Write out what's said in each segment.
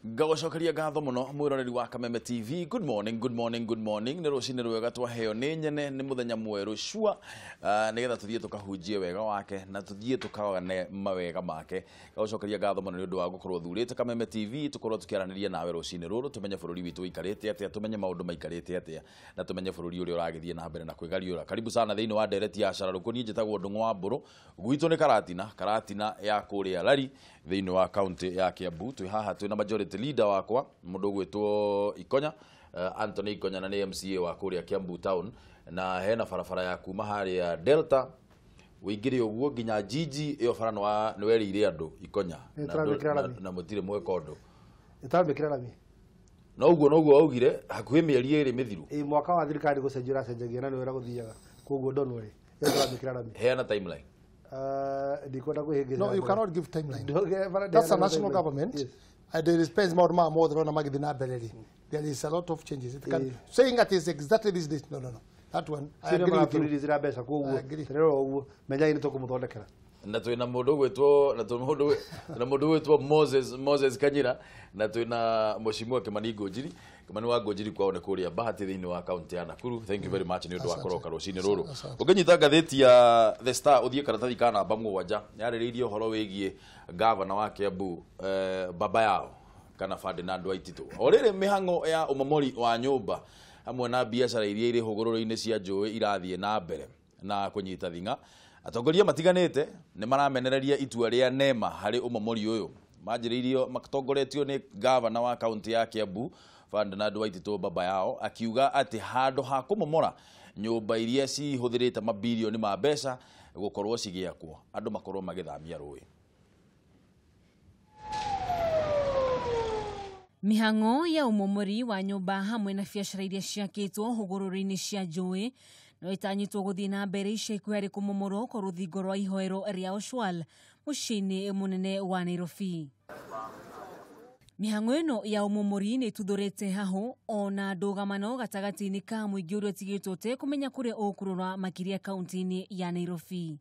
Ngagocokeria ngatho muno mwiroreri wa Kameme TV. Good morning, good morning, good morning. Nĩ rũcinĩ rwega twaheo nĩ nyene, nĩ mũthenya mwerũ cua, nĩgetha tũthiĩ tũkahunjie wega wake na tũthiĩ tũkagane mawega make. Ngagocokeria ngatho mũno nĩ ũndũ wa gũkorwo thurĩte Kameme TV tũkorwo tũkĩaranĩria nawe rũcinĩ rũrũ, tũmenye bũrũri witũ ũikarĩte atĩa, tũmenye maũndũ maikarĩte atĩa, na tũmenye bũrũri ũrĩa ũragĩthiĩ na mbere na kwĩgariũra. Karibu sana thĩinĩ wa ndereti ya Cara Rũkũ. Niĩ njĩtagwo Ndung'u wa Mbũrũ, gwitũ nĩ Karatina, Karatina ya kũrĩa Lari thĩinĩ wa kaunti ya Kiambu. Twĩ haha twĩna majority leader wakwa mũndũ ũgwĩtwo Ikonya, Anthony Ikonya, na nĩ MCA wa kũrĩa Kiambu town, na hena barabara ya kuma harĩa Delta wĩingĩre ũguo nginya Jiji. Ĩyo bara nĩ werĩire andũ Ikonya Nĩ tũramĩkĩra rami. Na mũtirĩ mweka ũndũ. Ĩtambĩkĩra rami. No ũguo waugire hakuhĩ mĩeri 2 mĩthiru. Ĩ mwaka wa thirikari gũcenjia ũracenjagia na nĩ wĩra gũthiaga, koguo don't worry, ĩyo tũramĩkĩra rami. Heana timeline. Ndikwenda kwĩhĩngĩca. No, you cannot give timeline. That's That's a national government. And there is spends maũndũ maya mothe ũrona magĩthiĩ na mbere rĩ. There is a lot of changes. It can, saying that is exactly this date. No, no, no. That one, I Cire agree with you. maratũririithĩra mbeca, koguo I agree. terero ũguo menyai nĩ tũkũmũthondekera. Na twĩna mũndũ ũgwĩtwo na twĩna mũndũ na mũndũ ũgwĩtwo Moses Kanyira, na twĩna Mheshimiwa Kimani Ngũnjiri. Kimani wa Ngũnjiri kwao nĩ kũrĩa Bahati thĩinĩ wa kaunti ya Nakuru. Thank you very much nĩ ũndũ wa Asante. kũroka rũcinĩ rũrũ. Asante. Ũngĩnyita ngathĩti ya The Star ũthiĩ karatathi ka namba 7, yarĩrĩirie ũhoro wĩgiĩ gavana wa Kiambu, baba yao kana Ferdinand Waititu. O rĩrĩ mĩhang'o ya ũmomori wa nyũmba hamwe na biacara iria irĩ hũgũrũrũ-inĩ cia njũĩ irathiĩ na mbere na kũnyita thing'a, atongoria matiganĩte nĩ maramenereria itua rĩa NEMA harĩ ũmomori ũyũ. Manjĩrĩirio matongoretio nĩ gavana wa kaunti ya Kiambu Ferdinand Waititu baba yao, akiuga atĩ handũ ha kũmomora nyũmba iria cihũthĩrĩte mabirioni ma mbeca gũkorwo cigĩakwo, andũ makorwo magĩthamia rũĩ. Mĩhang'o ya ũmomori wa nyũmba hamwe na biacara iria ciakĩtwo hũgũrũrũ-inĩ cia njũĩ no ĩtanyĩtwo gũthiĩ na mbere ica ikuhĩ harĩ kũmomorwo kwa rũthingo rwa ihoero rĩa Oswal mũciĩ-inĩ mũnene wa Nairobi. Mĩhang'o ĩno ya ũmomori nĩ ĩtuthũrĩte hahũ ona ndũgamano gatagatĩ-inĩ ka mũingĩ ũrĩa ũtigĩtwo ũtekũmenya kũrĩa ũkũrora makĩria kaunti-inĩ ya Nairobi.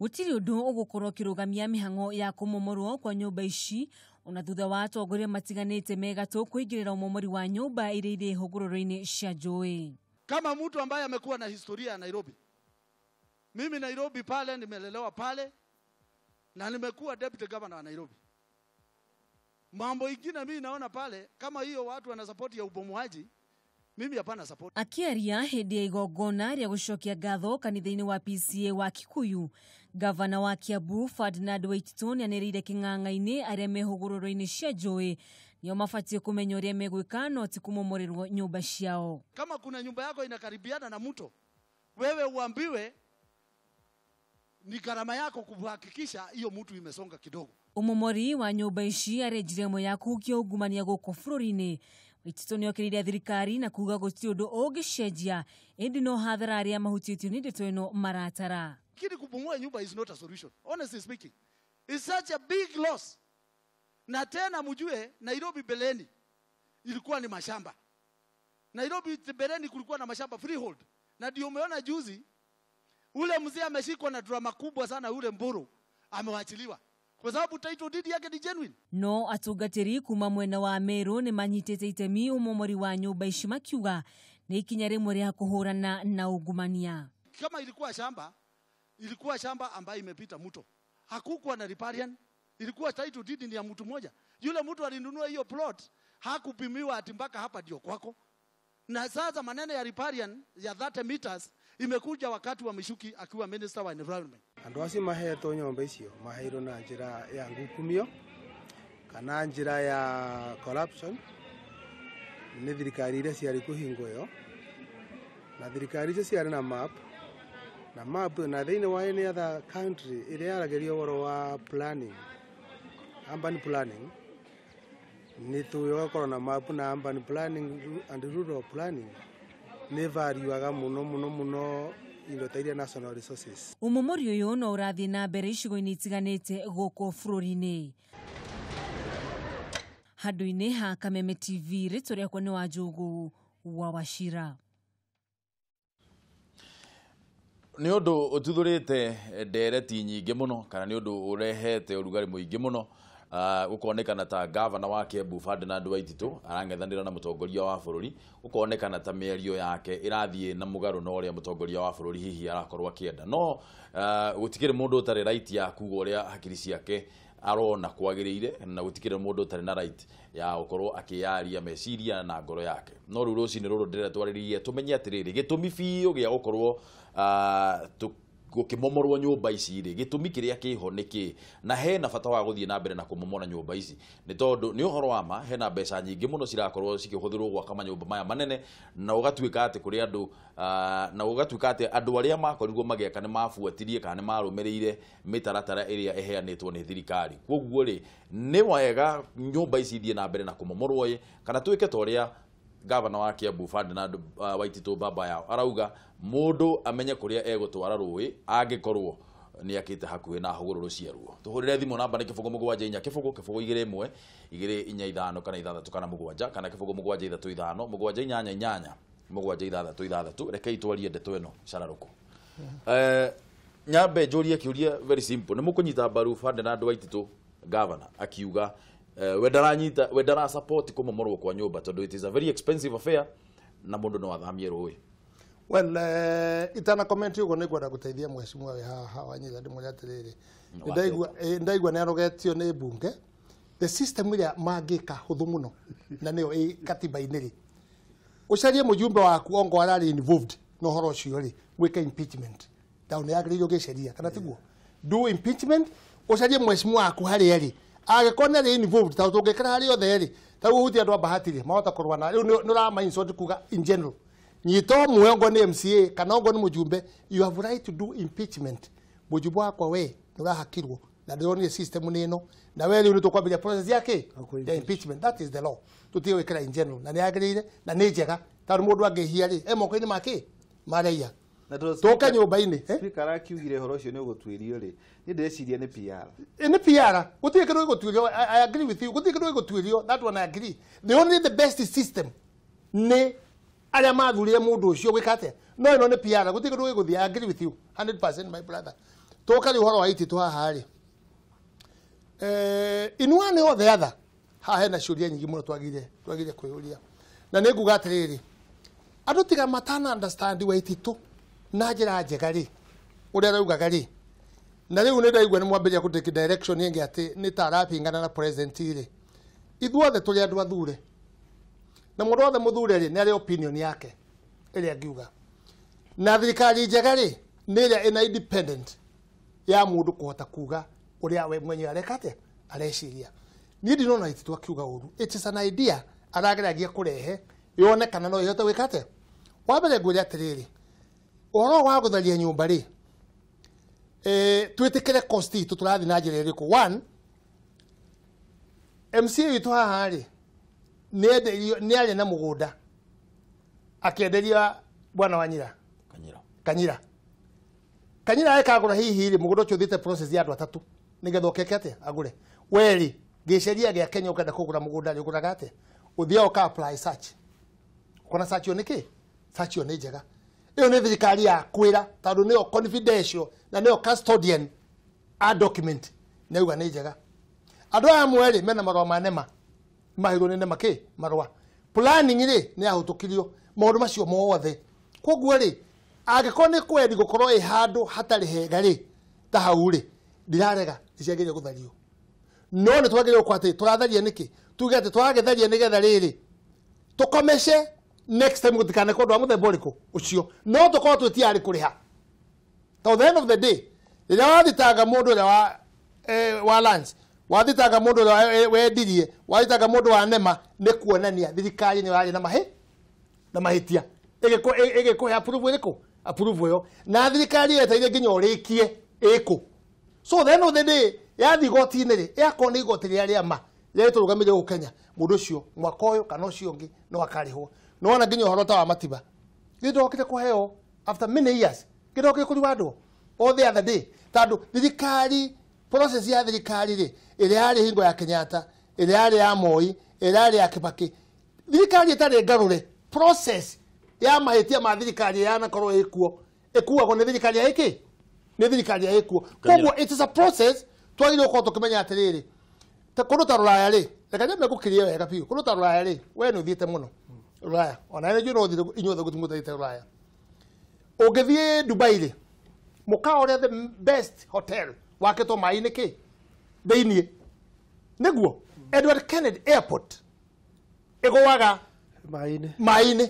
Gũtirĩ ũndũ ũgũkorwo ũkĩrũgamia mĩhang'o ya kũmomorwo kwa nyũmba ici ona thutha wa atongoria matiganĩte megatũ kũingĩrĩra ũmomori wa nyũmba iria irĩ hũgũrũrũ-inĩ cia njũĩ. Kama mtu ambaye amekuwa na historia ya Nairobi, mimi Nairobi pale nimelelewa pale na nimekuwa deputy governor wa Nairobi. Mambo ingine mimi naona pale kama hiyo watu wana support ya ubomoaji, mimi hapana support. Akĩaria hĩndĩ ya igongona rĩa gũcokia ngatho kanitha-inĩ wa PCA wa Kikuyu, gavana wa Kiambu Ferdinand Waititu nĩanĩrĩire kĩng'ang'a-inĩ arĩa me hũgũrũrũ-inĩ cia njũĩ nĩo mabatiĩ kũmenya ũrĩa megwĩka no ti kũmomorerwo nyũmba ciao. Kama kuna nyumba yako inakaribiana na mto, wewe uambiwe ni gharama yako kuhakikisha hiyo mtu imesonga kidogo. Ũmomori wa nyũmba ici arĩ njĩra ĩmwe ya kũhukia ungumania gũkũ bũrũri-inĩ. Waititu nĩokĩrĩire thirikari na kuga gũtirĩ ũndũ ũngĩcenjia, ĩndĩ no hathara arĩa mahutĩtio nĩ ndeto ĩno maratara. Lakini kubomoa nyumba is not a solution. Honestly speaking, it's such a big loss. Na tena mjue Nairobi beleni ilikuwa ni mashamba. Nairobi beleni kulikuwa na mashamba freehold. Na ndio umeona juzi ule mzee ameshikwa na drama kubwa sana, ule Mburu amewachiliwa kwa sababu title deed yake ni genuine. No atungatĩri kuma mwena wa Meru nĩ manyitĩte itemi ũmomori wa nyũmba ici makiuga nĩ ikinya rĩmwe rĩa kũhũrana na ungumania. Kama ilikuwa shamba, ilikuwa shamba ambayo imepita mto. Hakukuwa na riparian, ilikuwa title deed ni ya mtu mmoja. Yule mtu alinunua hiyo plot hakupimiwa ati mpaka hapa ndio kwako. Na sasa maneno ya riparian ya 30 meters imekuja wakati wa Michuki akiwa minister wa environment. Andũ acio mahetwo nyũmba icio maheirwo na njĩra ya ngukumio kana njĩra ya corruption nĩ thirikari iria ciarĩ kũhingo ĩyo, na thirikari icio ciarĩ na map na map na thĩinĩ wa any other country ĩrĩa yaragĩria ũhoro wa planning, urban planning, nĩ tũĩ ũgakorwo na map na urban planning and rural planning nĩ valuaga mũno mũno mũno indo ta iria national resources. Ũmomori ũyũ no ũrathiĩ na mbere icigo-inĩ itiganĩte gũkũ bũrũri-inĩ. Handũ-inĩ ha Kameme TV, rĩtwa rĩakwa nĩ Wanjũgũ wa Wachira. Nĩ ũndũ ũtuthũrĩte ndereti nyingĩ mũno kana nĩ ũndũ ũrehete ũrugarĩ mũingĩ mũno, gũkonekana ta gavana wa Kiambu Ferdinand Waititu arang'ethanĩra na mũtongoria wa bũrũri, gũkonekana ta mĩario yake ĩrathiĩ na mũgarũ na ũrĩa mũtongoria wa bũrũri hihi arakorwo akĩenda. No gũtikĩrĩ mũndũ ũtarĩ right ya kuga ũrĩa hakiri ciake arona kwagĩrĩire, na gũtikĩrĩ mũndũ ũtarĩ na right ya gũkorwo akĩyaria meciria na ngoro yake. No rĩu rũcinĩ rũrũ ndĩrenda twarĩrĩrie tũmenye atĩrĩrĩ, gĩtũmi biũ gĩa gũkorwo gũkĩmomorwo nyũmba ici rĩ, gĩtũmi kĩrĩa kĩho nĩ kĩ, na hena bata wa gũthiĩ na mbere na kũmomora nyũmba ici, nĩ tondũ nĩ ũhoro wa ma hena mbeca nyingĩ mũno cirakorwo cikĩhũthĩrwo gwaka manyũmba maya manene, na ũgatuĩka atĩ kũrĩ andũ, na ũgatuĩka atĩ andũ arĩa makorirwo magĩaka nĩ mabuatirie kana nĩ marũmĩrĩire mĩtaratara ĩrĩa ĩheanĩtwo nĩ thirikari. Koguo rĩ, nĩ wega nyũmba ici ithiĩ na mbere na kũmomorwo ĩ, kana twĩke ta ũrĩa gavana wa Kiambu Ferdinand Waititu baba yao arauga, mũndũ amenye kũrĩa egũtwara rũĩ angĩkorwo nĩ akĩte hakuhĩ na hũgũrũrũ ciaruo. Tũhũrĩre thimũ namba nĩ 0 7 4 0 0 2 1 2 4 5 kana 6 kana 7 kana 0 7 3 5 7 8 8 7 6 6. Rekei twarie ndeto ĩno cararũkũ. Nyambe njũrie kĩũria very simple, nĩ mũkũnyita mbaru Ferdinand Waititu gavana akiuga we ndaranyita, we ndara support kũmomorwo kwa nyũmba tondũ it is a very expensive affair na mũndũ no athamie rũĩ? Well, itana comment ugo nĩ ngwenda gũteithia mheshimiwa wĩ haha Wanyitha ndĩmwĩre atĩrĩrĩ, ndaigua nĩ arogetio nĩ mbunge. The system ĩrĩa mangĩka hũthũ mũno na nĩyo ĩ katiba-inĩ rĩ, ũcarie mũjumbe waku ongo ararĩ involved na ũhoro ũcio rĩ, gwĩka impeachment tondũ nĩ yagĩrĩirwo gĩceria kana tiguo? Do impeachment, ũcarie mheshimiwa waku harĩa rĩ, angĩkorwo nĩ arĩ involved, tondũ tũngĩkĩra harĩa othe rĩ, ta rĩu ũhutie andũ a Bahati rĩ, mahota kũrũa na rĩu nĩ ũrama insult kuga in general. Nyita ũmwe ongo nĩ MCA kana ongo nĩ mũjumbe, you have right to do impeachment. Mũjumbe wakwa we nĩ ũrahakirwo na ndĩronire system nĩ ĩno, na we rĩu nĩ tũkwambĩrĩria process yake ya impeachment. That is the law. Tũtige gwĩkĩra in general, na nĩ yagĩrĩire na nĩ njega, tondũ mũndũ angĩhia rĩ, e moko-inĩ make ma raia. Tũke nyũmba-inĩ. Speaker arakiugire ũhoro ũcio nĩ ũgũtuĩrio rĩ, niĩ ndĩreciria nĩ PR. Nĩ PR, gũtirĩ kĩndũ gĩgũtuĩrio. I agree with you, gũtirĩ kĩndũ gĩgũtuĩrio, that one I agree. The only the best system nĩ arĩa mathurire mũndũ ũcio gwĩka atĩa, no ĩno nĩ PR, gũtirĩ kĩndũ gĩgũthiĩ. I agree with you 100% my brother. Tũka rĩu ũhoro wa Waititu haha rĩ, in one or the other, haha hena ciũria nyingĩ mũno twagĩrĩire kwĩyũria, na nĩ nguga atĩrĩrĩ, andũ tiga matana understand Waititu na njĩra njega rĩ, ũrĩa araugaga rĩ, na rĩu nĩ ndaigua nĩ mwambĩrĩria kũ take direction ĩngĩ atĩ nĩ ta arapingana na president rĩ. Ithuothe tũrĩ andũ athure, na mũndũ wothe mũthure rĩ, nĩ arĩ opinion yake ĩrĩa angiuga. Na thirikari njega rĩ, nĩ ĩrĩa ĩna independent ya mũndũ kũhota kuga ũrĩa we mwenyewe areka atĩa, areciria. Niĩ ndinona Waititu akiuga ũru, it is an idea arageragia kũrehe yone kana no ĩhote gwĩka atĩa. Wa mbere ngwĩre atĩrĩrĩ, ũhoro wa gũtharia nyũmba rĩ, twĩtĩkĩre cost itũ tũrathiĩ na njĩra ĩrĩkũ. One, MCA witũ haha rĩ, nĩ arĩ na mũgũnda akĩenderia bwana Wanyira Kanyira. Kanyira akagũra hihi rĩ, mũgũnda ũcio ũthiĩte process ya andũ atatũ nĩgetha ũkeke atĩa, agũre. We rĩ, gĩceria gĩa Kenya ũkenda kũgũra mũgũnda rĩ, ũgũraga atĩa? Ũthiaga ũka apply search, ũkona search ĩyo nĩ kĩ? Search ĩyo nĩ njega. Ĩyo nĩ thirikari ya kwĩra, tondũ nĩyo confidential na nĩyo custodian a document, nĩauga nĩ njega. Andũ aya amwe rĩ, mena marũa ma NEMA, maheirwo nĩ NEMA kĩ? Marũa. Planning rĩ, nĩ yahũtũkirio maũndũ macio mothe. Koguo rĩ, angĩkorwo nĩ kwendi gũkorwo ĩ handũ hatarĩ hega rĩ, ta hau rĩ, ndirarega, nĩciagĩrĩire gũthario. No nĩ twagĩrĩirwo gũkorwo atĩ tũratharia nĩkĩ? Tuge atĩ tũragĩtharia nĩgetha rĩrĩ, tũkomece next time gũtikanekwo ũndũ wa mũthemba ũrĩkũ ũcio, no tũkorwo twĩ tayari kũrĩha. Tondũ the end of the day, rĩrĩa wathitanga mũndũ ũrĩa wa lands, wathitanga mũndũ ũrĩa wendirie, wathitanga mũndũ wa NEMA, nĩ kuonania thirikari nĩ yarĩ na mahĩtia. Ĩgĩkũhe approve ĩrĩkũ? Approve ĩyo. Na thirikari yetereire nginya ũrĩkie ĩkũ. So the end of the day, yathi igoti-inĩ rĩ, ĩakorwo nĩ igoti rĩrĩa rĩa ma, rĩrĩa rĩtũrũgamĩrĩire gũkũ Kenya, mũndũ ũcio mwaka ũyũ kana ũcio ũngĩ no akarĩhwo. Nĩwona nginya ũhoro ta wa Matiba, gĩndokire kũheo after many years, gĩndokire kũriwandwo all the other day, tondũ thirikari, process ya thirikari rĩ, ĩrĩa yarĩ hingo ya Kenyatta, ĩrĩa yarĩ ya Moi, ĩrĩa yarĩ ya Kibaki, thirikari ĩtarĩ ngarũre, process ya mahĩtia ma thirikari yanakorwo ĩkuo, Ĩkuagwo nĩ thirikari ya ĩkĩ? Nĩ thirikari ya ĩkuo. Koguo it is a process twagĩrĩirwo gũkorwo tũkĩmenya atĩrĩrĩ, ta kũndũ ta Rũraya rĩ, reke nyambe ngũkĩrie wega biũ. Kũndũ ta Rũraya rĩ, we nĩ ũthiĩte mũno Rũraya, ona nĩ njũĩ no ũthiĩ inyuothe gũtirĩ mũtathiĩte Rũraya. Ũngĩthiĩ Dubai rĩ, mũkawa ũrĩa the best hotel wakĩtwo maĩ-inĩ kĩ thĩiniĩ nĩguo Edward Kennedy Airport ĩgũaga maĩ-inĩ.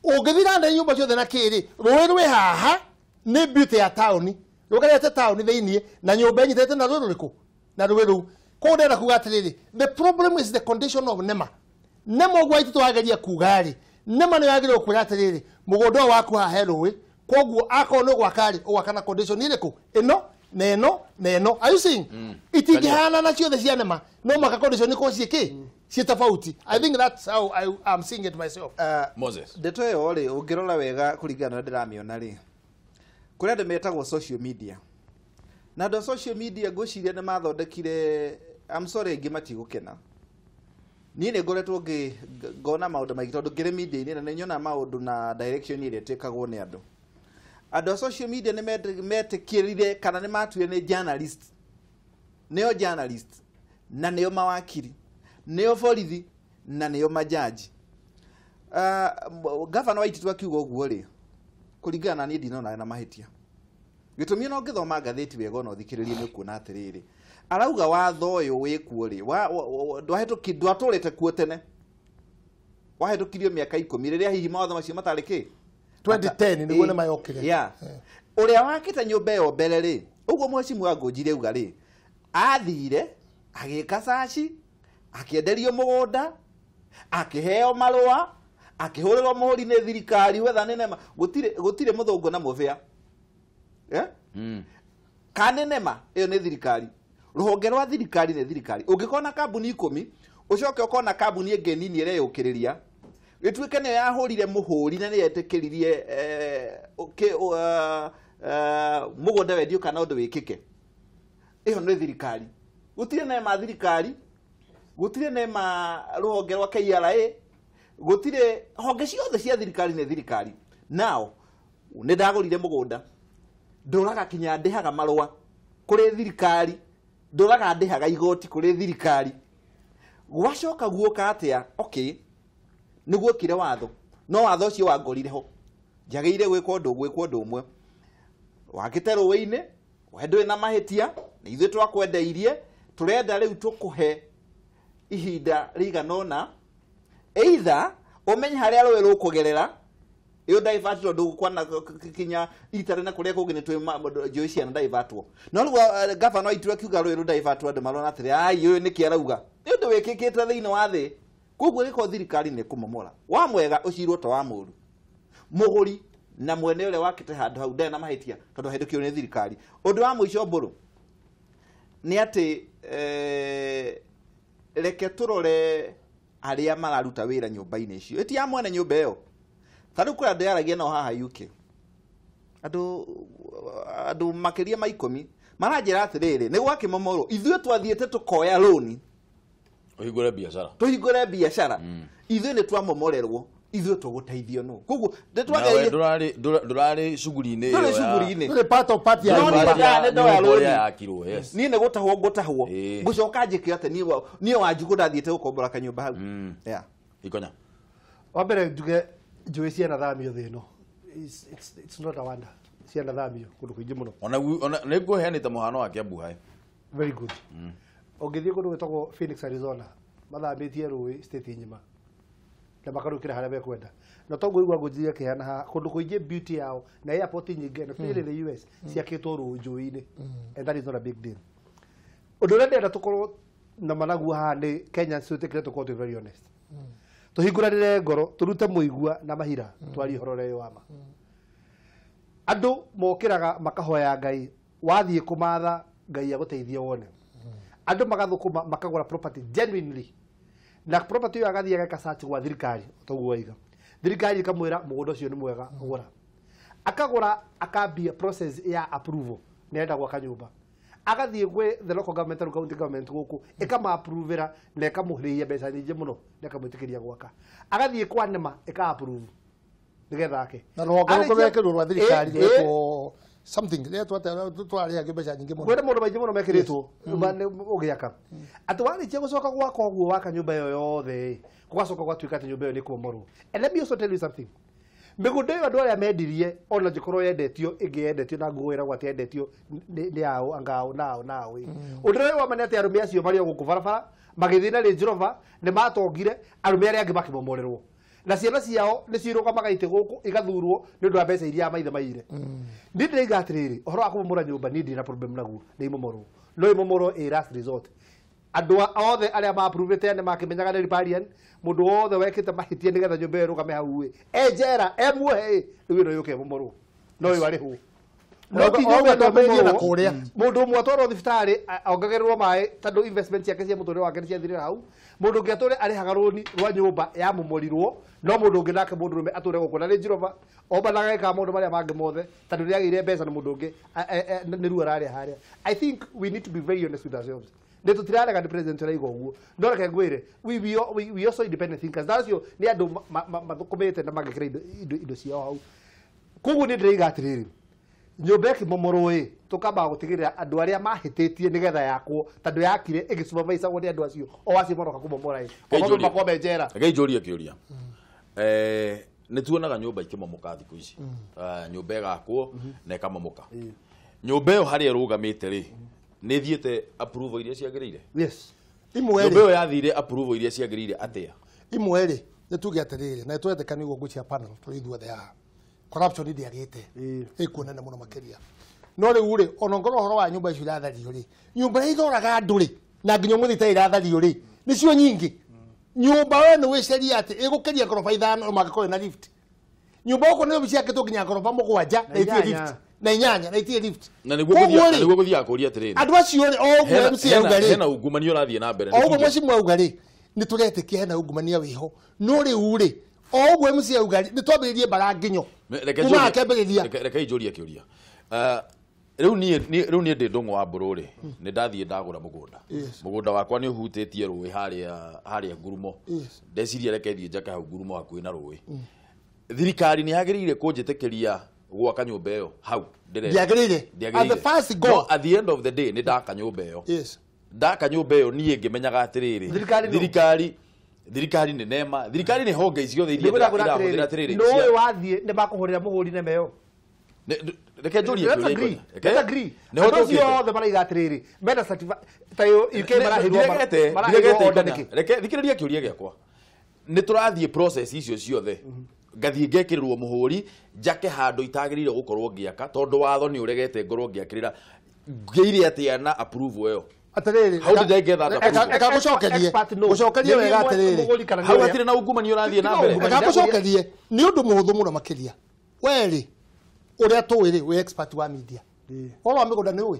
Ũngĩthiĩ na nyũmba ciothe na kĩrĩ, rũĩ rwĩ haha nĩ beauty ya taũni, rũgerete taũni thĩiniĩ na nyũmba ĩnyitĩte na rũĩ rũrĩkũ na rũĩ rũu. Koguo ndĩrenda kuga atĩrĩrĩ, the problem is the condition of NEMA. NEMA ũguo aitũ twageria kuga rĩ, NEMA nĩ yagĩrĩirwo kwĩra atĩrĩrĩ, mũgũnda ũyũ waku haha he rũĩ, koguo akorwo nĩ ũgwaka rĩ, ũgwaka na condition ĩrĩkũ, ĩno na ĩno na ĩno. Are you seeing? Itingĩhanana ciothe cia NEMA, no mũhaka condition ikorwo ciĩ kĩ? Ciĩ tofauti. I think that's how I am seeing it myself. Moses. Ndeto ĩyo rĩ, ũngĩrora wega kũringana na ndĩramĩona rĩ, kũrĩ andũ metagwo social media. Na andũ a social media ngwĩciria nĩ mathondekire, I'm sorry aingĩ matigũkena. Niĩ nĩ ngoretwo ngona maũndũ maingĩ tondũ ngĩrĩ media-inĩ na nĩ nyonaga maũndũ na direction ĩrĩa ĩtĩkagwo nĩ andũ. Andũ a social media nĩ metĩkĩrire kana nĩ matuire nĩ journalist. Nĩo journalist na nĩo mawakiri, nĩo borithi na nĩo majaji. Gavana wa Waititu akiuga ũguo rĩ, kũringana na niĩ ndinona na mahĩtia. Gĩtũmi no ngĩthoma ngathĩti wega ona ũthikĩrĩrie nĩ ũkuona atĩrĩrĩ, arauga watho ũyũ wĩkuo rĩ, ndwatũrĩte kuo tene, wahĩtũkirio mĩaka 10 rĩrĩa hihi mawatho macio matarĩ kĩ 2010 nĩguo nĩ mayokire. Ũrĩa wakĩte nyũmba ĩyo mbere rĩ, ũguo mheshimiwa Ngũnjiri auga rĩ, athire agĩka caci, akĩenderio mũgũnda, akĩheo marũa, akĩhũrĩrwo mũhũri nĩ thirikari wetha nĩ NEMA. Gũtirĩ mũthũngũ na mũbĩa. Kana nĩ NEMA ĩyo nĩ thirikari. Rũhonge rwa thirikari nĩ thirikari. Ũngĩkona kambuni 10, ũcoke ũkona kambuni ĩngĩ nini ĩreyũkĩrĩria, ĩtuĩke nĩyo yahũrire mũhũri na nĩyo yetĩkĩririe mũgũnda wendio kana ũndũ wĩkĩke, ĩyo nĩ thirikari. Gũtirĩ NEMA thirikari, gũtirĩ NEMA rũhonge rwa KRA, gũtirĩ honge ciothe cia thirikari nĩ thirikari. Now nĩ ndagũrire mũgũnda, ndũraga kinya ndĩhaga marũa kũrĩ thirikari, ndũraga ndĩhaga igoti kũrĩ thirikari. Gwacoka guoka atĩa? Okay, nĩ guokire watho, no watho ũcio wangorire ho, njagĩrĩire gwĩka ũndũ gwĩkwo ũndũ ũmwe. Wakĩte rũĩ-inĩ, we ndũrĩ na mahĩtia, na ithuĩ twakwendeirie, tũrenda rĩu tũkũhe ihinda rĩigana ũna, either ũmenye harĩa rũĩ rũkũgerera, ĩyo divert tondũ kwana kinya itarĩ na kũrĩa kũngĩ nĩ twĩ njũĩ ciana divertwo. No rĩu gavana wa Ituri akiuga rũĩ rũ divertwo, andũ marona atĩrĩ, ai ũyũ nĩkĩ arauga? Nĩ ũndũ wĩkĩkĩte thĩinĩ wa thĩ. Koguo gĩkorwo thirikari nĩ kũmomora. Wa mwega ũcirwo ta wa mũũru. Mũgũri na mwene ũrĩa wakĩte handũ hau ndarĩ na mahĩtia tondũ ahĩtũkirwo nĩ thirikari. Ũndũ wa mũico Mbũrũ nĩ atĩ reke tũrore arĩa mararuta wĩra nyũmba-inĩ icio. Ĩti ya mwene nyũmba ĩyo. Ta rĩu kũrĩ andũ yaragia nao haha UK. Andũ makĩria ma 10 maranjĩra atĩrĩrĩ, nĩ gwakĩmomorwo ithuĩ twathiĩte tũkoya rũni ũhingũre biacara, tũhingũre biacara, ithuĩ nĩ twamomorerwo, ithuĩ tũgũteithio nũ. Koguo ndũrarĩ cuguri-inĩ, ndũrĩ cuguri-inĩ, ndũrĩ part of party ya ndoya rũni niĩ nĩ gũtahwo ngũtahwo, ngũcoka njĩke atĩ niĩ Wanjikũ ndathiĩte gũkombora kanyũmba hau. Ikonya wa mbere njuge njũĩ cianathamio thĩ ĩno, it's not a wonder, cianathamio kũndũ kũingĩ mũno. Ona nĩ ngũheanĩte mũhano wa Kiambu hae. Very good. Ũngĩthiĩ kũndũ gwĩtagwo Phoenix, Arizona, mathamĩtie rũĩ state ng'ima na makarũkĩra harĩa mekwenda. Na toguo igua ngũnjiri akĩheana haha, kũndũ kũingĩ beauty yao na airport nyingĩ na especially the US ciakĩtwo rũĩ njũĩ-inĩ, and that is not a big deal. Ũndũ ũrĩa ndĩrenda tũkorwo na managuo haha nĩ Kenyans twĩtĩkĩre tũkorwo twĩ very honest. Tũhingũranĩre ngoro, tũrute mũigua na mahira, twarie ũhoro ũrĩa wĩ wa ma. Andũ mokĩraga makahoya Ngai, wathiĩ kũmatha Ngai agũteithie wone. Andũ magathũkũma makagũra property genuinely, na property ĩyo agathiĩ ageka search gwa thirikari, toguo waiga. Thirikari ĩkamwĩra mũgũnda ũcio nĩ mwega, gũra. Akagũra akambia process ya approval, nĩ arenda gwaka nyũmba. Agathiĩ gwĩ the local government or county government gũkũ, ĩkama-approvĩra na ĩkamũrĩhia mbeca nyingĩ mũno na ĩkamwĩtĩkĩria gwaka. Agathiĩ kwa NEMA ĩka-approve. Nĩgetha ake. Na rũhonge rũngĩ rwekĩrwo rwa thirikari rwetwo something rĩetwo atĩa twarĩhagio mbeca nyingĩ mũno. Kwĩna maũndũ maingĩ mũno mekĩrĩtwo ũgĩaka. Atĩ warĩkia gũcoka gwaka ũguo waka nyũmba ĩyo yothe gũgacoka gwatuĩka atĩ nyũmba ĩyo nĩ kũmomorwo. And let me also tell you something. Mĩgũnda ĩyo andũ arĩa mendirie ona njĩkorwo yendetio ĩngĩ yendetio na nguo ĩragwo atĩ yendetio nĩ ao angao nao nao ĩ. Ũndũ ũrĩa wa ma nĩ atĩ arũme acio marĩ o gũkũ barabara magĩthiĩ na Range Rover nĩ matongire arũme arĩa angĩ makĩmomorerwo. Na ciana ciao nĩ cirũgamaga itĩ gũkũ igathurwo nĩ ũndũ wa mbeca iria maithe maire. Niĩ ndĩraiga atĩrĩrĩ ũhoro wa kũmomora nyũmba niĩ ndirĩ na problem naguo nĩ imomorwo. No imomorwo ĩ last resort. Andũ othe arĩa ma-approvĩte nĩ makĩmenyaga nĩ riparian mũndũ wothe wekĩte mahĩtia nĩgetha nyũmba ĩyo ĩrũgame hau ĩ e njera e muohe ĩ rĩu ĩno yũke ĩmomorwo no ĩyo arĩhwo. No ti nyũmba ĩno ĩmomorwo mũndũ ũmwe atwarwo thibitarĩ ongagĩrĩrwo maĩ tondũ investment ciake cia mũtũrĩre wake nĩ ciathirĩra hau. Mũndũ ũngĩ atũre arĩhaga rũni rwa nyũmba yamomorirwo no mũndũ ũngĩ nake mũndũrũme atũre gũkũ na Range Rover ombanaga ĩkaga maũndũ marĩa mangĩ mothe tondũ nĩ agĩire mbeca na mũndũ ũngĩ nĩ ruo ararĩa harĩa. I think we need to be very honest with ourselves. Nĩ tũtirarega nĩ president ũraiga ũguo no reke ngwĩre we also independent thinkers na acio nĩ andũ mathũkũmĩte na magekĩra indo ciao hau. Koguo nĩ ndĩraiga atĩrĩrĩ nyũmba ĩkĩmomorwo ĩ tũkambaga gũtigĩrĩra andũ arĩa mahĩtĩtie nĩgetha yakwo tondũ yakire ĩgĩsupervisagwo nĩ andũ acio o acio maroka kũmomora ĩ o mamwe makorwo me njera. Reke njũrie kĩũria. Nĩ tuonaga nyũmba ikĩmomoka thikũ ici. Nyũmba ĩgakwo na ĩkamomoka. Nyũmba ĩyo harĩa ĩrũgamĩte rĩ nĩ thiĩte approval iria ciagĩrĩire? Yes. Imwe rĩ. Nyũmba ĩyo yathire approval iria ciagĩrĩire atĩa? Imwe rĩ nĩ tuge atĩrĩrĩ na twetĩkanie ũguo ngwĩciria panel tũrĩ ithuothe haha. Corruption ndĩagĩte ĩkuo nene mũno makĩria. No rĩu rĩ ona ngorwo ũhoro wa nyũmba icio irathario rĩ nyũmba iria ithoraga andũ rĩ na nginya ũmũthĩ itarĩ irathario rĩ nĩcio nyingĩ. Nyũmba we nĩ wĩceria atĩ ĩgũkĩria ngoroba 5 mangĩkorwo ĩna lift. Nyũmba gũkũ nĩ ciakĩtwo nginya ngoroba 7 na itirĩ lift na 8 na itirĩ lift. Na nĩguo gũthiaga kũria atĩrĩrĩ andũ acio rĩ o ũguo MC auga rĩ hena ungumania ũrathiĩ na mbere. O ũguo MC auga rĩ nĩ tũretĩkia hena ungumania wĩho no rĩu rĩ o ũguo MC auga rĩ nĩ twambĩrĩrie mbara nginyo. Kuma akĩambĩrĩria. Reke njũrie kĩũria. Rĩu niĩ ndĩ Ndũng'ũ wa Mbũrũ rĩ nĩ ndathiĩ ndagũra mũgũnda. Mũgũnda wakwa nĩ ũhutĩtie rũĩ harĩa ngurumo. Ndeciria reke thiĩ njake hau ngurumo hakuhĩ na rũĩ. Thirikari nĩ yagĩrĩire kũnjĩtĩkĩria gwaka nyũmba ĩyo hau ndĩrenda. Ndĩagĩrĩire. At the first go. No, at the end of the day nĩ ndaka nyũmba ĩyo. Yes. Ndaka nyũmba ĩyo niĩ ngĩmenyaga atĩrĩrĩ thirikari nĩ nema thirikari nĩ honge ciothe iria irahũthĩra atĩrĩrĩ. No ũyũ wathiĩ nĩ makũhũrĩra mũhũri neme ĩyo. Reke njũrie kĩũria. Let's agree. Andũ acio othe maraiga atĩrĩrĩ mena ta UK marahĩrwo order nĩkĩ? Reke thikĩrĩria kĩũria gĩakwa. Nĩ tũrathiĩ process icio ciothe ngathiĩ ngekĩrĩrwo mũhũri njake handũ itagĩrĩire gũkorwo ngĩaka tondũ watho nĩ ũregete ngorwo ngĩakĩrĩra ngĩire atĩa na approval ĩyo. Atĩrĩrĩ how did I get that approval? Reka ngũcokerie gũcokerie wega atĩrĩrĩ hau hatirĩ na ungumania ũrathiĩ na mbere. Reka ngũcokerie nĩ ũndũ mũhũthũ mũno makĩria. We rĩ ũrĩa tũĩ rĩ wĩ expert wa media. Ũhoro wa mĩgũnda nĩ ũĩ?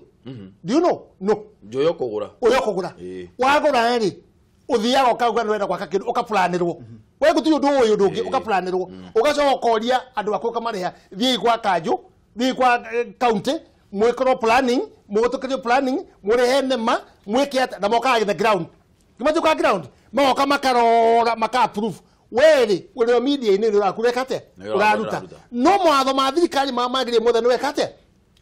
Do you know? No. Njũĩ ũkũgũra. Ũrĩa ũkũgũra. Wagũra rĩ ũthiaga ũkauga nĩ wenda gwaka kĩndũ ũkaplanĩrwo. We gũtirĩ ũndũ ũĩ ũndũ ũngĩ ũkaplanĩrwo. Ũgacoka ũkoria andũ aku ũkamarĩha thiĩi kwa kanjũ thiĩi kwa county mwĩkĩrwo planning mũhĩtũkĩrio planning mũrĩhe nema mwĩke atĩa na mokaga the ground. Kĩmatuĩka ground magoka makarora maka approve. We rĩ ũrĩ o media-inĩ nĩ ũraku weka atĩa? Ũraruta. No mawatho ma thirikari ma magĩrĩire mothe nĩ weka atĩa?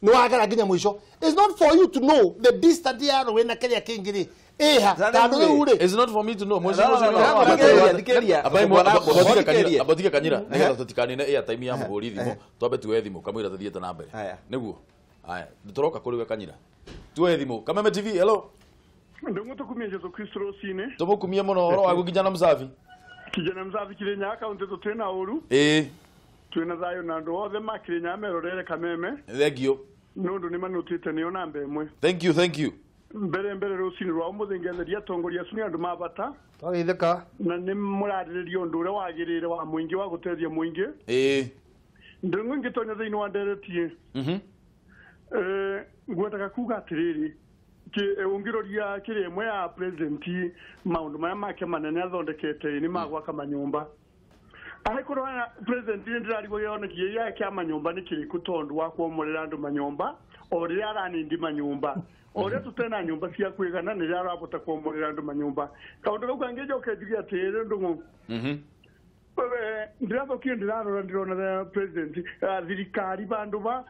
Nĩ wagera nginya mũico. It's not for you to know the distance ya rũĩ na kĩrĩa kĩngĩ rĩ ĩha tondũ rĩu rĩ It's not for me to know. Abotige kanyira nĩgetha tũtikanine airtime ya mũhũri thimũ twambe tuoe thimũ kamũira tũthiĩte na mbere. Nĩguo. Aya, tũroka kũrĩ we kanyira. Tuoe thimũ. Kameme TV, hello. Ndũng'ũ tũkumie Jesũ Kristo rũcinĩ. Tũmũkumie mũno ũhoro waku kijana msafi. Kijana msafi Kirinyaga kaunti tũtirĩ na ũru. Ĩĩ. Twĩna thayũ na andũ othe ma Kirinyaga merorere Kameme. Thank you. Nĩ ũndũ nĩ manũtĩte nĩo namba ĩmwe. Thank you, thank you. Mbere rũcinĩ rwa ũmũthĩ ngetheria atongoria acio nĩ andũ ma bata. Twageithĩka. Na nĩ mũrarĩrĩria ũndũ ũrĩa wagĩrĩire wa mũingĩ wa gũteithia mũingĩ. Ĩĩ. Ndũng'ũ ingĩtonya thĩinĩ wa ndereti. Ngwendaga kuga atĩrĩrĩ ũngĩroria kĩrĩa ĩmwe ya president maũndũ marĩa make manene athondekete nĩ ma gwaka manyũmba. Angĩkorwo president nĩ ndĩrarigwo gĩoneki gĩake kĩa manyũmba nĩ kĩrĩkũ tondũ wa kwomorera andũ manyũmba o rĩrĩa aranindi manyũmba o rĩrĩa tũtena nyũmba cia kwĩgana nĩ rĩrĩa arabota kwomorera andũ manyũmba. Kaũndũ kau kangĩ njoke njuge atĩrĩrĩ Ndũng'ũ. Ndirathokire ndirarora ndirona president thirikari bandu ba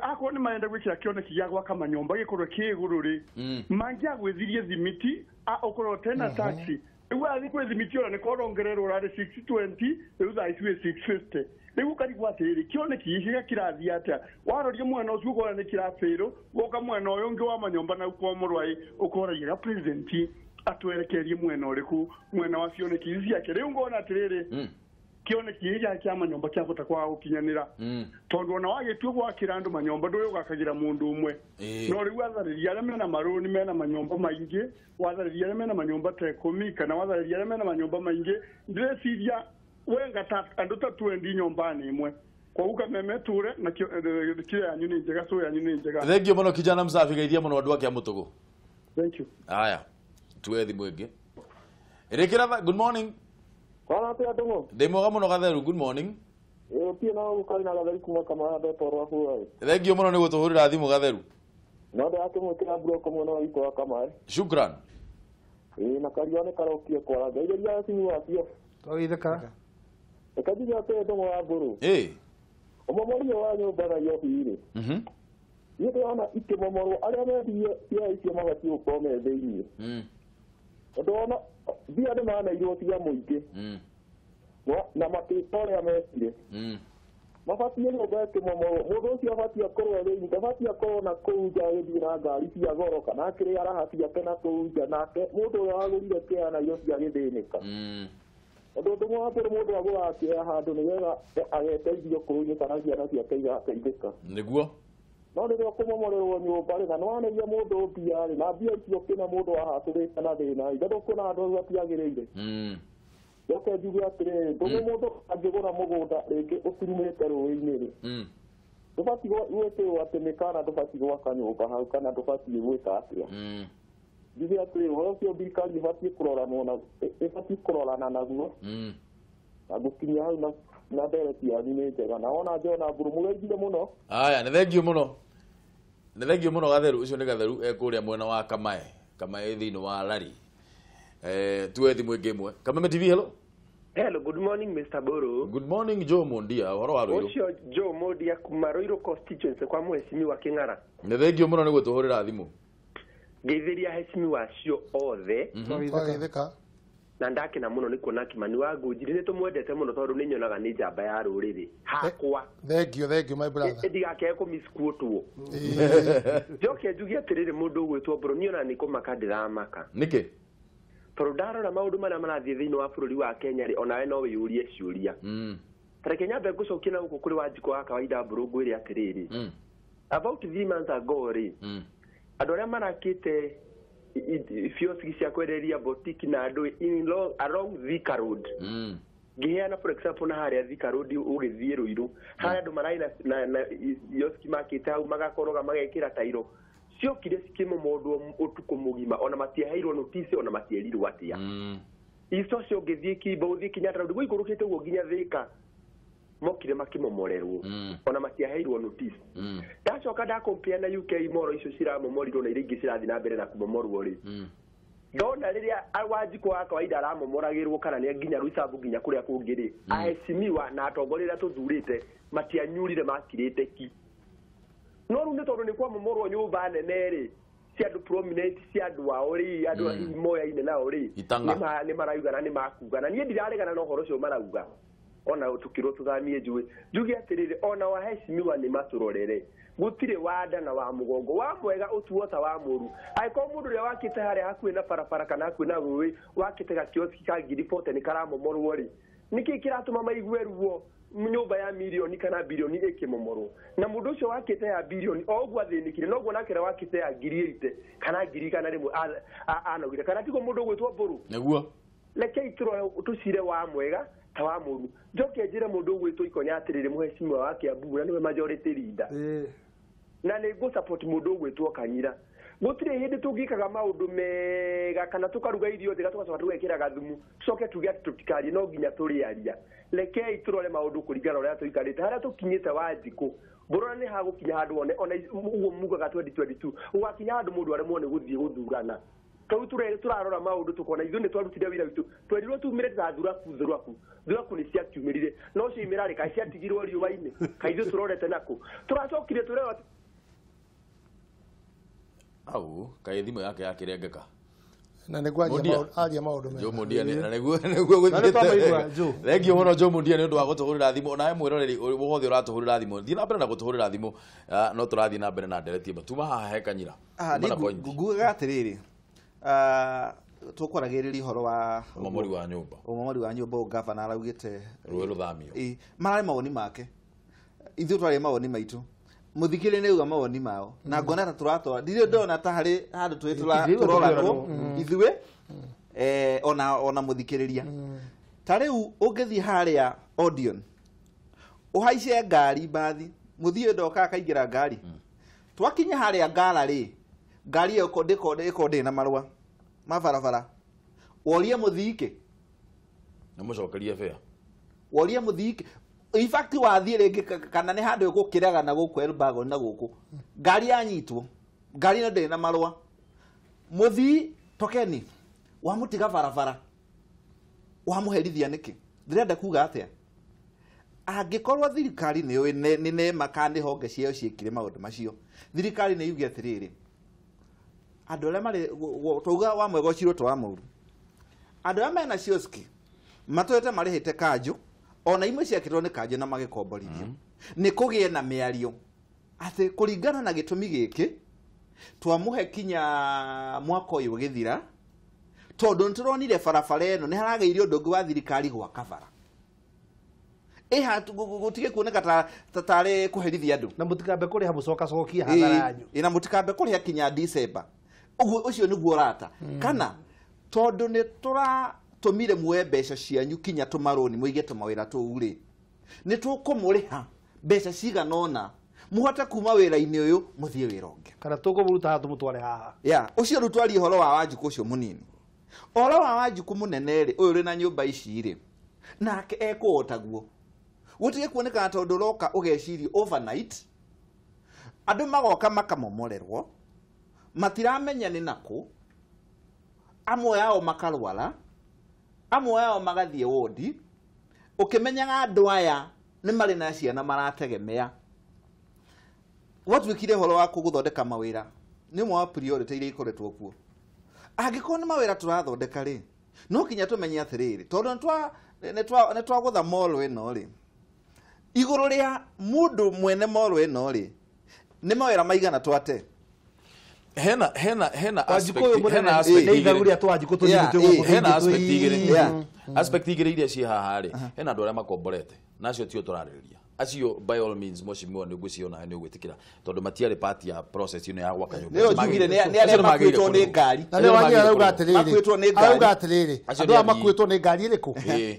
akorwo nĩ marenda gwĩkĩra kĩoneki gĩa gwaka manyũmba gĩkorwo kĩ igũrũ rĩ, mangĩagwĩthirie thimiti ũkorwo tena taxi rĩu athiĩ kwĩ thimiti ona nĩ korongererwo ũrarĩ 620 rĩu thaa ici wĩ 650. Rĩu ũkarigwo atĩrĩrĩ, kĩoneki gĩkĩ gĩkĩrathiĩ atĩa? Waroria mwena ũcio ũkona nĩ kĩrabĩrwo, woka mwena ũyũ ũngĩ wa manyũmba na ũkomorwa ĩ ũkoragia president atwerekerie mwena ũrĩkũ, mwena wa cioneki ici ciake. Rĩu ngona atĩrĩrĩ, kĩoneki gĩkĩ gĩa kĩa manyũmba kĩahota kwaga gũkinyanĩra, tondũ ona wagĩtua gwakĩra andũ manyũmba ndũĩ ũgakagĩra mũndũ ũmwe. No rĩu watharĩria arĩa mena marũni mena manyũmba maingĩ, watharĩria arĩa mena manyũmba ta 10 kana watharĩria arĩa mena manyũmba maingĩ, ndĩreciria wenga ta andũ ta 20 nyũmba-inĩ ĩmwe. Koguo Kameme ture na kĩrĩa yanyu nĩ njega, so yanyu nĩ njega. Thank you mũno kijana msafi, geithia mũno andũ ake a Mũtũgũ. Thank you. Aya, tuwe thimũ ĩngĩ. Ĩrĩkĩra, good morning. Kwana atia ndũng'ũ? Ndĩ mwega mũno Gatheru, good morning. Ĩĩ ũtiĩ na gũkarĩ na Gatheru kuma Kamara ndetwo rwa bũrũri. Thank you mũno nĩ gũtũhũrĩra thimũ Gatheru. No ndĩrakĩmwĩkĩra mburoko mwena wa witũ wa Kamara. Shukran. Ĩĩ na Kariua nĩ karokie kwara. Ngeithĩria acimu acio. Twageithĩka. Reke njuge atĩrĩ ndũng'ũ wa mbũrũ. Ĩĩ. Ũmomori ũyũ wa nyũmba Nairobi rĩ. Niĩ ndĩrona ikĩmomorwo arĩa mendirie ciea icio mabatiĩ gũkorwo me thĩiniĩ. Tondũ ona mbia nĩ maneirwo cia mũingĩ. Na makĩka ũrĩa mekire. Mabatiĩ nyũmba ĩkĩmomorwo mũndũ ũcio abatiĩ akorwo thĩiniĩ, ndabatiĩ akorwo na kũu nja agĩthiĩ na ngari cia goro kana akĩrĩa raha ciake na kũu nja, nake mũndũ ũrĩa wagũrire kĩea Nairobi agĩthĩnĩka. Tondũ ndũng'ũ wa mbũrũ mũndũ agũraga kĩea handũ nĩgetha ageteithio kũu-inĩ kana ciana ciake igateithĩka. Nĩguo. No rĩrĩa ũkũmomorerwo nyũmba rĩ, na nĩwaneria mũndũ mbia rĩ, na mbia icio kĩna mũndũ ahatũrĩte na thĩna rĩ, tondũ kwĩna andũ arĩa matiagĩrĩire. Njoke njuge atĩrĩrĩ, ndũng'ũ mũndũ angĩgũra mũgũnda rĩngĩ ũturumĩte rũĩ-inĩ rĩ, ndũbatiĩ gwĩkĩrwo atĩ mĩkana ndũbatiĩ gwaka nyũmba hau kana ndũbatiĩ gwĩka atĩa. Njuge atĩrĩrĩ, ũhoro ũcio thirikari ĩbatiĩ kũroranwo na ĩbatiĩ kũrorana naguo. Na ngũkinyia hau na ndereti yanyu nĩ njega. Na wona John Mburu mũgeithire mũno. Aya, nĩ thank you mũno. Nĩ thank you mũno Gatheru, ũcio nĩ Gatheru ekũrĩa mwena wa Kamae, Kamae thĩinĩ wa Lari. Tuwe thimũ ĩngĩ ĩmwe. Kameme TV, hello. Hello, good morning Mr. Boro. Good morning Joe Mondia, ũhoro wa Ruiru. Ũcio Joe Mondia kuma Ruiru constituency kwa mheshimiwa King'ara. Nĩ thank you mũno nĩ gũtũhũrĩra thimũ. Ngeithĩria heshimiwa acio othe. Twageithĩka. Na ndakena mũno nĩ kuona Kimani wa Ngũnjiri, nĩ tũmwendete mũno tondũ nĩ nyonaga nĩ njamba ya rũrĩrĩ hakwa. Thank you, thank you my brother. Ndigakee kũmisquotwo. Njoke njuge atĩrĩrĩ, mũndũ ũgwĩtwo Mbũrũ niĩ ona nĩ kũmaka ndĩramaka. Nĩkĩ? Tondũ ndarora maũndũ marĩa marathiĩ thĩinĩ wa bũrũri wa Kenya rĩ, onawe no wĩyũrie ciũria. Ta reke nyambe ngũcokie na gũkũ kũrĩ Wanjikũ wa kawaida Mbũrũ ngwĩre atĩrĩrĩ. About 3 months ago rĩ, andũ arĩa marakĩte kioski cia kwenderia botiki na andũ in long, along Thika Road. Ngĩheana for example na harĩa Thika Road ũgĩthiĩ Ruiru, harĩa andũ mararĩ na kioski makĩte hau magakoroga magekĩra tairo, ciokire cikĩmomondwo ũtukũ mũgima, ona matiaheirwo notice ona matierirwo atĩa. Ico cio ũngĩthiĩ Kimbo ũthiĩ Kenyatta Road gũikũrũkĩte ũguo nginya Thika, mokire makĩmomorerwo ona matiaheirwo notice. Ndacoka ndakompea na UK moro icio ciramomorirwo na iria ingĩ cirathiĩ na mbere na kũmomorwo rĩ, ndona rĩrĩa Wanjikũ wa kawaida aramomoragĩrwo kana nĩ nginya Ruisambu nginya kũrĩa kũngĩ rĩ, aheshimiwa na atongoria arĩa tũthurĩte matianyurire makirĩte ki. No rĩu nĩ tondũ nĩ kwamomorwo nyũmba nene rĩ, cia andũ prominent cia andũ ao rĩ, andũ moyaine nao rĩ, nĩ marauga na nĩ makuga. Na niĩ ndiraregana na ũhoro ũcio marauga, ona tukirwo tuthamie njui. Njuge atĩrĩrĩ, ona waheshimiwa nĩ matũrorere, gũtirĩ wanda na wa mũgongo wa mwega ũtuo ta wa mũru. Angĩkorwo mũndũ ũrĩa wakĩte harĩa hakuhĩ na barabara kana hakuhĩ na rũĩ wakĩte gakioski ka ngiri 40 nĩ karamomorwo rĩ, nĩkĩ kĩratũma maigue ruo nyũmba ya mirioni kana bilioni ĩkĩmomorwo? Na mũndũ ũcio wakĩte ya bilioni o ũguo athĩnĩkire, noguo nake ũrĩa wakĩte ya ngiri 80 kana ngiri 100 anogire. Kana tiguo mũndũ ũgwĩtwo Mbũrũ? Nĩguo. Rekei tũcire wa mwega ta wa mũru. Njoke njĩre mũndũ ũgwĩtwo Ikonya atĩrĩrĩ, mũheshimiwa wa Kiambu na nĩwe majority leader, na nĩ ngũ support mũndũ ũgwĩtwo Kanyira. Gũtirĩ hĩndĩ tũngĩkaga maũndũ mega kana tũkaruga irio njega tũgacoka tũgekĩra gathumu tũcoke tuge atĩ tũtikarie, no nginya tũrĩaria. Rekei tũrore maũndũ kũringana na ũrĩa tũikarĩte harĩa tũkinyĩte Wanjikũ. Mbũrũ nĩ hagũkinya handũ one ona ũguo mugaga 2022 gũgakinya handũ mũndũ aremwo nĩ gũthiĩ gũthurana. Tau turarora maundu tukona ithuĩ nĩ twarutire wĩra witũ twerirwo tumire ta thuraku nĩ ciakiumĩrire no ciaumĩra rĩ kaĩ ciatigirwo riũa-inĩ kaĩ ithuĩ tũrorete nakũ tũracokire tũrerwo au kaĩ thimũ yake yakĩrengeka na nĩguo aria maũndũ mega. Joe Mundia na nĩguo gũthiĩte. Thengiũ mũno Joe Mundia nĩ ũndũ wa gũtũhũrĩra thimũ. Nawe mwĩroreri wothe ũratũhũrĩra thimũ, thiĩ na mbere na gũtũhũrĩra thimũ, no tũrathiĩ na mbere na ndereti ĩno. Tuma haha he Kanyira. Ngugaga atĩrĩrĩ, tũkwaragĩrĩria ũhoro wa ũmomori wa nyũmba. Ũmomori wa nyũmba ũyũ gavana araugĩte rũĩ rũthamio. Mararĩ mawoni make, ithuĩ twarĩ mawoni maitũ. Muthikiri nĩ uga mawoni mao na ngona ta tũratwara ndirĩ ndona ta harĩ handũ twĩ tũroranwo ithuĩ ona mũthikĩrĩria. Ta rĩu ũngĩthiĩ harĩa Odeon ũhaice ngari mbathi mũthiĩ ndoka akaingĩra ngari twakinya harĩa ngara rĩ ngari ĩyo ĩkorwo ndĩrĩ na marũa ma barabara worie mũthii na mũcokerie fare worie mũthii. In fact wathiĩ rĩngĩ kana nĩ handũ ĩgũkĩraga na gũkũ Elbagon na gũkũ ngari yanyitwo ngari ĩno ndĩrĩ na marũa mũthii tokeni wamũtiga barabara wamũherithia nĩkĩ? Ndĩrenda kuga atĩa, angĩkorwo thirikari nĩ nĩ nema kana nĩ honge ciayo ciĩkire maũndũ macio, thirikari nĩ yuge atĩrĩrĩ andũ arĩa marĩ twauga wa mwega ũcirwo twa mũru andũ arĩa mena cioski matũrĩte marĩhĩte kanjũ ona imwe ciakĩrwo nĩ kanjũ na magĩkomborithio nĩ kũgĩe na mĩario atĩ kũringana na gĩtũmi gĩkĩ twamũhe kinya mwaka ũyũ ũgĩthira tondũ nĩtũronire barabara ĩno nĩ haragĩire ũndũ ũngĩ wa thirikari gwaka bara gũtige kuoneka ta tarĩ kũherithia andũ na mũtikambe kũrĩha mũcokacokia hathara yanyu na mũtikambe kũrĩha kinya December ũguo ũcio nĩguo ũrata kana tondũ nĩ tũratũmire muoe mbeca cianyu kinya tũmarũni mũige tũmawĩra tũu rĩ nĩ tũkũmũrĩha mbeca cigana ũna mũhote kuma wĩra-inĩ ũyũ mũthiĩ wĩra ũngĩ kana tũkũmũruta haha tũmũtware haha ya ũcio rĩu twarie ũhoro wa Wanjikũ ũcio mũnini ũhoro wa Wanjikũ mũnene rĩ ũyũ ũrĩ na nyũmba ici rĩ nake ekũhota guo gũtige kuonekana tondũ ũroka ũgeciria overnight andũ magoka makamomorerwo matiramenya nĩ nakũ amwe ao makarwara amwe ao magathiĩ wodi ũkĩmenyaga andũ aya nĩ marĩ na ciana marategemea. Gwatuĩkire ũhoro wa gũthondeka mawĩra nĩ ũmwe wa priority iria ikoretwo kuo. Angĩkorwo nĩ mawĩra tũrathondeka rĩ no kinya tũmenye atĩrĩrĩ tondũ nĩ twagũtha mall ĩno rĩ igũrũ rĩa mũndũ mwene mall ĩno rĩ nĩ mawĩra maigana twate hena aspect hena aspect igĩrĩ aspect igĩrĩ iria ciĩ haha rĩ hena andũ arĩa makomborete na acio tio tũrarĩrĩria acio by all means mheshimiwa nĩ ngwĩciria onawe nĩ ũgwĩtĩkĩra tondũ matiarĩ part ya process ĩno ya gwaka nyũmba. Nĩyo njugire nĩ arĩa makuĩtwo nĩ ngari na nĩ Wanyira arauga atĩrĩrĩ arauga atĩrĩrĩ andũ aya makuĩtwo nĩ ngari ĩrĩkũ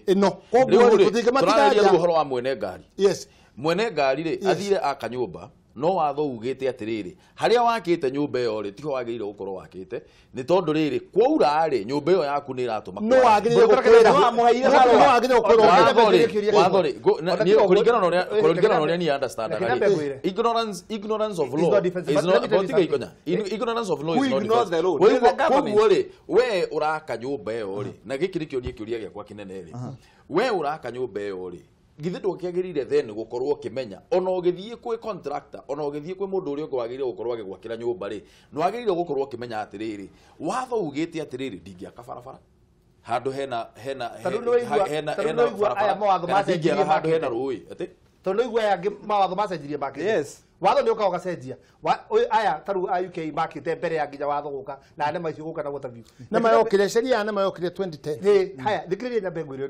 ĩno koguo rĩ tũtingĩmatiganja tũrarĩrĩria ũhoro wa mwene ngari. Yes, mwene ngari rĩ athire aka nyũmba no watho ugĩte atĩrĩrĩ harĩa wakĩte nyũmba ĩyo rĩ tiho wagĩrĩire gũkorwo wakĩte nĩ tondũ rĩrĩ kwaura rĩ nyũmba ĩyo yaku nĩ ĩratũma no wagĩrĩire gũkwĩra watho rĩ kũringana na ũrĩa niĩ understandaga rĩ ignorance of law is not ignorance of law is not defense. Koguo rĩ we ũraka nyũmba ĩyo rĩ na gĩkĩ nĩkĩo niĩ kĩũria gĩakwa kĩnene rĩ we ũraka nyũmba ĩyo rĩ githĩ ndũkĩagĩrĩire then gũkorwo ũkĩmenya ona ũgĩthiĩ kwĩ contractor ona ũgĩthiĩ kwĩ mũndũ ũrĩa ũngĩ wagĩrĩire gũkorwo agĩgwakĩra nyũmba rĩ nĩ wagĩrĩire gũkorwo ũkĩmenya atĩrĩrĩ watho ugĩte atĩrĩrĩ ndingĩaka barabara handũ hena hena hena hena barabara ndingĩaka handũ hena rũĩ atĩ tondũ nĩigua aya angĩ mawatho macenjirie makĩte. Yes, watho nĩ ũkaga ũgacenjia aya ta rĩu a UK makĩte mbere ya nginya watho gũka na nema icio gũka na gũtavio nema yokire sheria nema yokire 2010 haya thikĩrĩria nyambe ngwĩre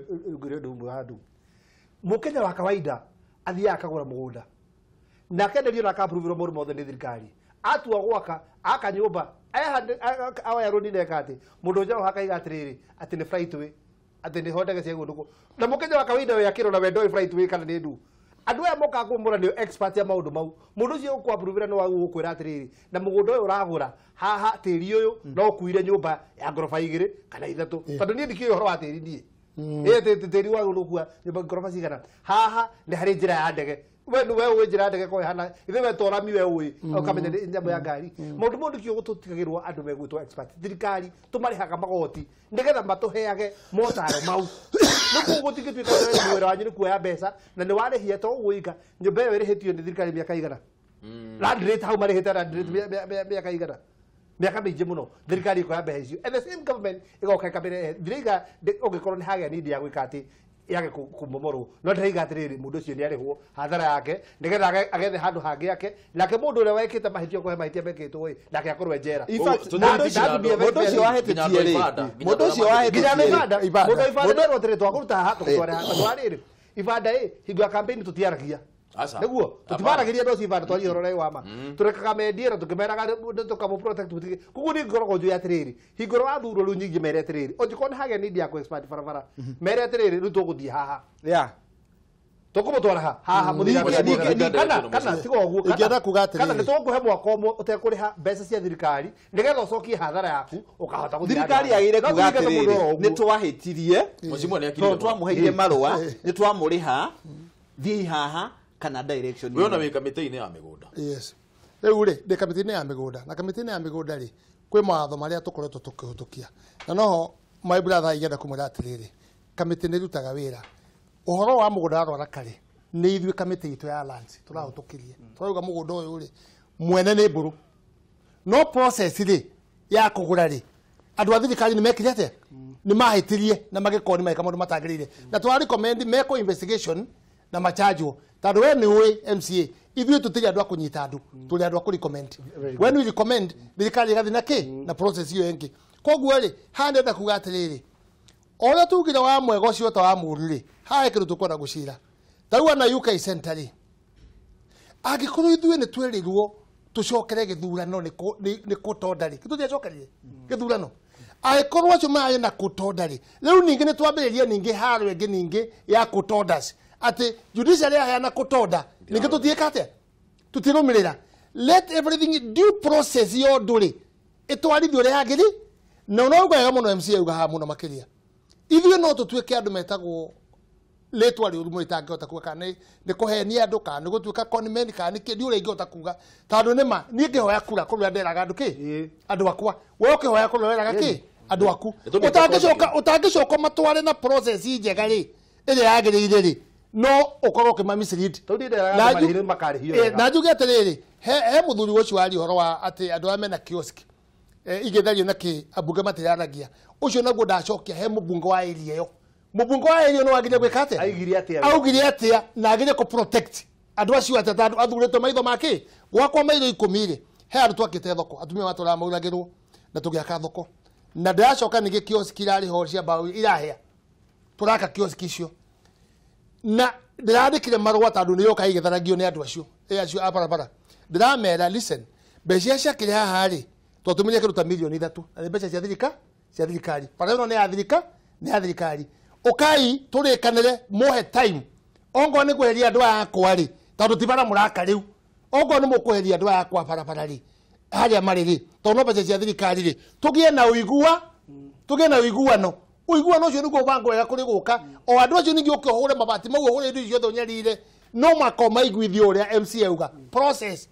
ũndũ ũmwe handũ Mũkenya wa kawaida athiaga akagũra mũgũnda na akenderio na aka-approve-irwo maũndũ mothe nĩ thirikari atua gwaka aka nyũmba aya rũni neka atĩ mũndũ ũrĩa akaiga atĩrĩrĩ atĩ nĩ flightway atĩ nĩ ho ndege cia gũndũ na Mũkenya wa kawaida we akĩrora we ndoĩ flightway kana nĩ ndu andũ aya mokaga kũmũra nĩo expert ya maũndũ mau mũndũ ũcio ũkũ-approve-ĩra nĩ wagũkwĩra atĩrĩrĩ na mũgũnda ũyũ ũragũra haha tĩri ũyũ no ũkuire nyũmba ya ngoroba igĩrĩ kana ithatũ tondũ niĩ ndikĩũĩ ũhoro wa tĩri niĩ tĩri wa gũkua nyũmba ngoroba cigana haha nĩ harĩ njĩra ya ndege We nĩ we ũĩ njĩra ndege ko ĩhana ithe we twarami we ũĩ ũkamenya nĩ nyamũ ya ngari maũndũ mau nĩkĩo gũtũtigagĩrwo andũ megwĩtwo expert thirikari tũmarĩhaga magoti nĩgetha matũheage motaro mau nĩguo gũtingĩtuĩka atĩ wĩra wanyu nĩ kuoya mbeca na nĩ warĩhia to ũguo ika nyũmba ĩyo ĩrĩhĩtio nĩ thirikari mĩaka igana land rate hau marĩhĩte land rate mĩaka igana mĩaka mĩingĩ mũno thirikari ĩkoya mbeca icio and the same government ĩgoka ĩkamĩrehe ndĩraiga ũngĩkorwo nĩ hagĩa need ya gwĩka atĩ yage kũmomorwo no ndĩraiga atĩrĩrĩ mũndũ ũcio nĩ arĩhwo hathara yake nĩgetha agethe handũ hangĩ ake nake mũndũ ũrĩa wekĩte mahĩtia kũhe mahĩtia mekĩtwo ĩ nake akorwo e njera In fact, mũndũ ũcio wahĩtĩtie rĩ, mũndũ ũcio nginya wahĩtĩtie ibanda rĩ, mũndũ wa ibanda nĩerwo atĩrĩ twakũruta haha tũgũtware haha tondũ wa rĩrĩ ibanda ĩ hingo ya campaign tũtiaragia nĩguo tũtimaragĩria andũ acio ibanda twarie ũhoro ũrĩa wa ma tũrekaga mendie na tũkĩmeraga tũkamũ protect mũtige koguo niĩ ngoragwo njũĩ atĩrĩrĩ hingo ĩrĩa wathurwo rĩu nyingĩ mere atĩrĩrĩ ũngĩkorwo nĩ hagĩa need ya kũ expand barabara mere atĩrĩrĩ rĩu tũgũthiĩ haha tũkũmũtwara ha haha mũthiĩ kana tiga ũguo Ingĩenda kuga atĩrĩrĩ. kana nĩ tũgũkũhe mwaka ũmwe ũtekũrĩha mbeca cia thirikari nĩgetha ũcokie hathara yaku ũkahota gũthiĩ thirikari handũ hangĩ. yagĩrĩire No kuga tũringate mũndũ oro atĩrĩrĩ ũguo. nĩ twahĩtirie Mheshimiwa nĩ akirire tondũ twamũheire marũa nĩ twamũrĩha thiĩi haha kana direction we ona wĩ kamĩtĩ-inĩ ya mĩgũnda Yes. Rĩu rĩ ndĩ kamĩtĩ-inĩ ya mĩgũnda na kamĩtĩ-inĩ ya mĩgũnda rĩ kwĩ mawatho marĩa tũkoretwo tũkĩhĩtũkia na noho my brother ingĩenda kũmwĩra atĩrĩrĩ kamĩtĩ nĩ ĩrutaga wĩra ũhoro wa mũgũnda wa Rwaraka rĩ nĩ ithuĩ kamĩtĩ itũ ya lands tũrahĩtũkirie tũrauga mũgũnda ũyũ rĩ mwene nĩ mbũrũ no process rĩ ya kũgũra rĩ andũ a thirikari nĩ mekire atĩa nĩ mahĩtirie na magĩkorwo nĩ magĩka maũndũ matagĩrĩire na tũra recommend mekwo investigation na machanjwo tondũ we nĩ ũĩ MCA ithuĩ tũtirĩ andũ a kũnyita andũ tũrĩ andũ a kũ recommend when we recommend thirikari ĩgathiĩ na kĩ na process ĩyo ĩngĩ koguo rĩ haha ndĩrenda kuga atĩrĩrĩ o ũrĩa tugire wa mwega ũcio ta wa mũũru rĩ haha he kĩndũ tũkwenda gũcira ta rĩu ana UK Center rĩ angĩkorwo ithuĩ nĩ twerirwo tũcokere gĩthurano nĩ kũtonda rĩ tũtiacokerire gĩthurano angĩkorwo acio marĩ na kũtonda rĩ rĩu ningĩ nĩ twambĩrĩria ningĩ haro ĩngĩ ningĩ ya kũtondas atĩ judiciary yaheana kũtonda ningĩ tũtiĩka atĩa tũtirũmĩrĩra let everything due process ya ũndũ rĩ ĩtwarithio ũrĩa yagĩrĩ na ũrauga wega mũno MC auga haha mũno makĩria ithuĩ no tũtuĩke andũ metagwo rĩtwa rĩũru mũno itangĩhota kuga kana nĩ kũhenia andũ kana nĩ gũtuĩka conman kana nĩ kĩ ndiũ ũrĩa ingĩhota kuga tondũ nĩ ma niĩ ngĩhoya kura kũrĩa nderaga andũ kĩ andũ akwa we ũkĩhoya kũrĩa weraga kĩ andũ aku ũtangĩcoka matware na process njega rĩ ĩrĩa yagĩrĩire rĩ no ũkorwo ũkĩma mislead na njuge atĩrĩrĩ he mũthuri ũcio waria ũhoro wa atĩ andũ arĩa mena kiosk igĩthario na kĩ ambunge matiraragia ũcio naguo ndacokia he mũmbunge wa area ĩyo mũmbunge wa area no agire gwĩka atĩa augire atĩa na agire kũ protect andũ acio atĩa tondũ athurĩtwo maitho make gwakwa maitho 10 rĩ he andũ twakĩte thoko atumia matũraga mauragĩrwo na tũgĩaka thoko na ndĩracoka ningĩ kiosk irarĩ ho cia mbaũ irahĩa tũraka kiosk icio na ndĩrandĩkire marũa tondũ nĩ yoka igĩtharagio nĩ andũ acio acio a barabara ndĩramera listen mbeca iria ciakĩrĩ haha rĩ twatũmĩrire kĩndũ ta mirioni 3 na nĩ mbeca cia thirikari bara ĩno nĩ ya thirikari ũkai tũrĩkanĩre mũhe time ongorwo nĩ kweheria andũ aya akwa rĩ tondũ ti bara mũraka rĩu ongorwo nĩ mũkweheria andũ aya akwa barabara rĩ harĩa marĩ rĩ tondũ no mbeca cia thirikari rĩ tũgĩe na ũiguano ũiguano ũcio nĩguo ũbango wega kũrĩ gũka o andũ acio ningĩ ũke ũhũre mabati mau ũhũre indo ciothe ũnyarire no mako maiguithio ũrĩa MC auga process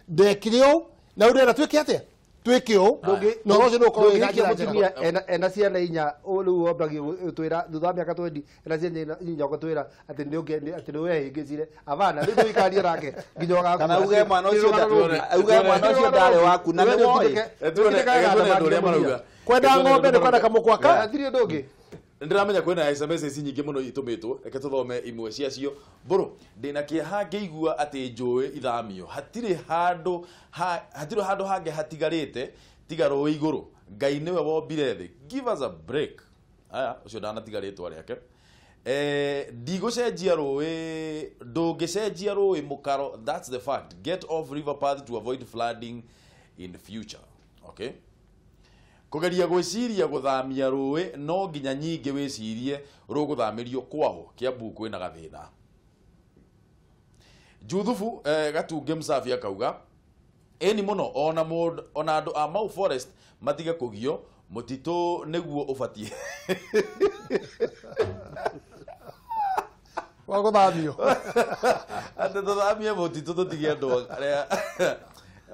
ndekire ũũ na rĩu ndĩrenda twĩke atĩa twĩke ũũ na ũhoro ũcio nĩ ũkorwo wĩ na njĩra njega ena ciana inya rĩu wambagia twĩra thutha wa mĩaka 20 ena ciana inya ũgatwĩra atĩ nĩ atĩ nĩ wehĩngĩcire abana rĩu ndũikarie nake nginya ũgakua kana uge mwana ũcio ndarĩ waku na nĩ woĩ kwenda ng'ombe nĩ kwenda kamũkwa thiri ũndũ ũngĩ ndiramenya kwina SMS ici nyingĩ mũno itũmĩtwo reke tũthome imwe ciacio mbũrũ ndĩna kĩeha ngĩigua atĩ njũĩ ithamio hatirĩ handũ hangĩ hatigarĩte tiga rũĩ igũrũ Ngai nĩwe wombire thĩ give us a break aya ũcio ndanatiga rĩtwa rĩake ndigũcenjia rũĩ ndũngĩcenjia rũĩ mũkaro that's the fact get off river path to avoid flooding in the future okay kugeria gwiciria guthamia rũĩ no nginya nyingĩ wĩcirie rũgũthamĩrio kwaho Kiambu kwĩna gathĩna Juthubu Gatunge Msafi akauga ĩni mũno ona mũndũ ona andũ a Mau Forest matige kũgio mũtitũ nĩguo ũbatiĩ Wa gũthamio. Atĩ tũthamie mũtitũ tũtige andũ arĩa.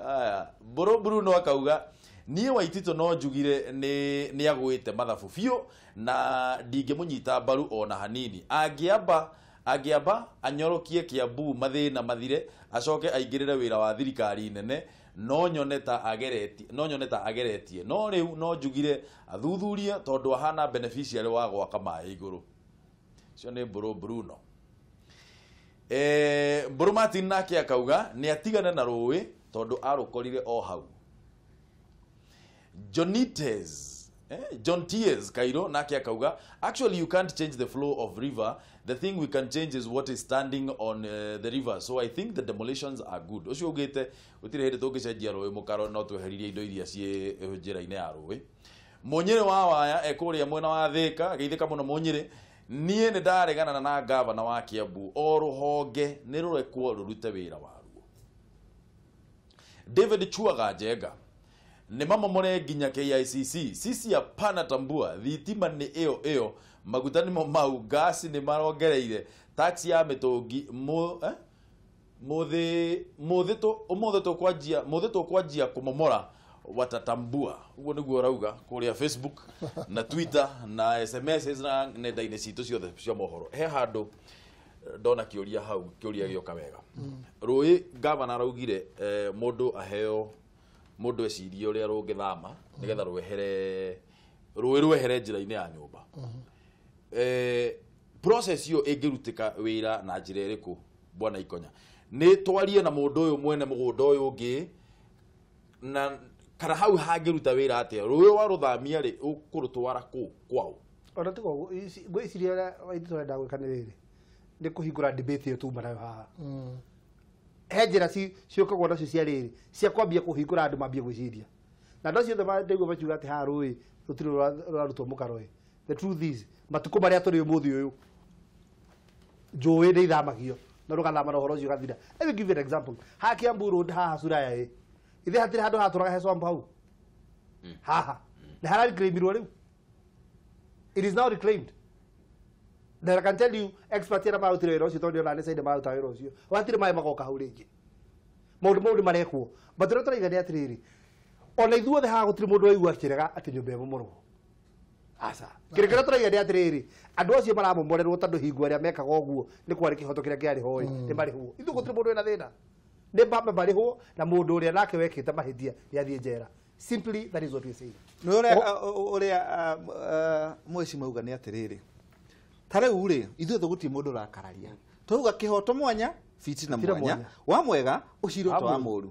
Aya, Mbũrũ Bruno akauga niĩ Waititũ no njugire nĩ agwĩte mathabu biũ na ndingĩmũnyita mbaru ona hanini. Angĩamba anyorokie Kiambu mathĩna mathire acoke aingĩrĩre wĩra wa thirikari nene no nyone ta ageretie no rĩu no njugire athuthurie tondũ ahana beneficiary wa gwaka maĩ igũrũ. Cio nĩ Mbũrũ Bruno. Mbũrũ Martin nake akauga nĩ atigane na rũĩ tondũ arũkorire o hau. John Tears Cairo nake akauga actually you can't change the flow of river, the thing we can change is what is standing on the river, so I think the demolitions are good. Ucio ugite gutire hindi tungicenjia rũĩ mũkaro no tweheririe indo iria ciĩ njĩra-inĩ ya rũĩ. Mũnyĩrĩ wa waya ekũrĩa mwena wa Thĩka geithĩka mũno Mũnyĩrĩ, niĩ nĩ ndaregana na gavana wa Kiambu o rũhonge nĩ rũrekwo rũrute wĩra waruo. David Chuaga Njenga nĩ mamomore nginya KICC, sisi hapana tambua thitima nĩ ĩyo ĩyo, maguta nĩmo mau, gasi nĩ marongereire, tax ya mĩtũngi mũthĩ tũkwanjia kũmomora watatambua. Ũguo nĩguo ũrauga kũrĩa Facebook na Twitter na SMS na nenda-inĩ citũ ciothe cia mohoro. He handũ ndona kĩũria hau, kĩũria gĩoka wega. Rũĩ gavana araugire mũndũ aheo mũndũ ecirie ũrĩa rũngĩthama nĩgetha rwehere rũĩ rwehere njĩra-inĩ ya nyũmba. Process ĩyo ĩngĩrutĩka wĩra na njĩra ĩrĩkũ bwana Ikonya? Nĩ twarie na mũndũ ũyũ mwene mũgũnda ũyũ ũngĩ na kana hau hangĩruta wĩra atĩa? Rũĩ warũthamia rĩ ũkũrũtwara kũ kwao? Ona tiga ngwĩciria ũrĩa Waititũ arenda gwĩka nĩ rĩrĩ, nĩ kũhingũra debate ĩyo tuma nayo haha. He njĩra ciũkagwo nacio cia rĩrĩ cia kwambia kũhingũra andũ mambie gwĩciria na andũ acio othe ndaigua makiuga atĩ haha rũĩ rũtirĩ rũrarutwo mũkaro ĩ. The truth is matukũ marĩa tũrĩ ũmũthĩ ũyũ njũĩ nĩ ithamagio na rũgathama na ũhoro ũcio ũgathira. Let me give you an example. Haha Kiambu Road haha Suraya ĩ ithe hatirĩ handũ hatũraga he swamp hau haha nĩ harareclaimirwo rĩu. It is now reclaimed. Then I can tell you expert arĩa marutire wĩra ũcio tondũ ona nĩ saide maruta wĩra ũcio hatirĩ maĩ magoka hau rĩngĩ. Maũndũ mau nĩ marekwo but ũrĩa tũraiga nĩ atĩrĩrĩ ona ithuothe haha gũtirĩ mũndũ waigua akĩrega atĩ nyũmba ĩmomorwo. Aca kĩrĩa kĩrĩa tũraiga nĩ atĩrĩrĩ andũ acio maramomorerwo tondũ hingo arĩa mekaga ũguo nĩ kwarĩ kĩhoto kĩrĩa kĩarĩ ho ĩ nĩ marĩhwo. Ithuĩ gũtirĩ mũndũ wĩna thĩna, nĩ mambe marĩhwo na mũndũ ũrĩa nake wekĩte mahĩtia nĩ athiĩ njera. Simply that is what we say. Nĩ ũrĩa mweci mauga nĩ atĩrĩrĩ ta rĩu rĩ ithuĩ gũtirĩ mũndũ ũrakararia twauga kĩhoto mwanya fitina mwanya wa mwega ũcirwo ta wa mũũru.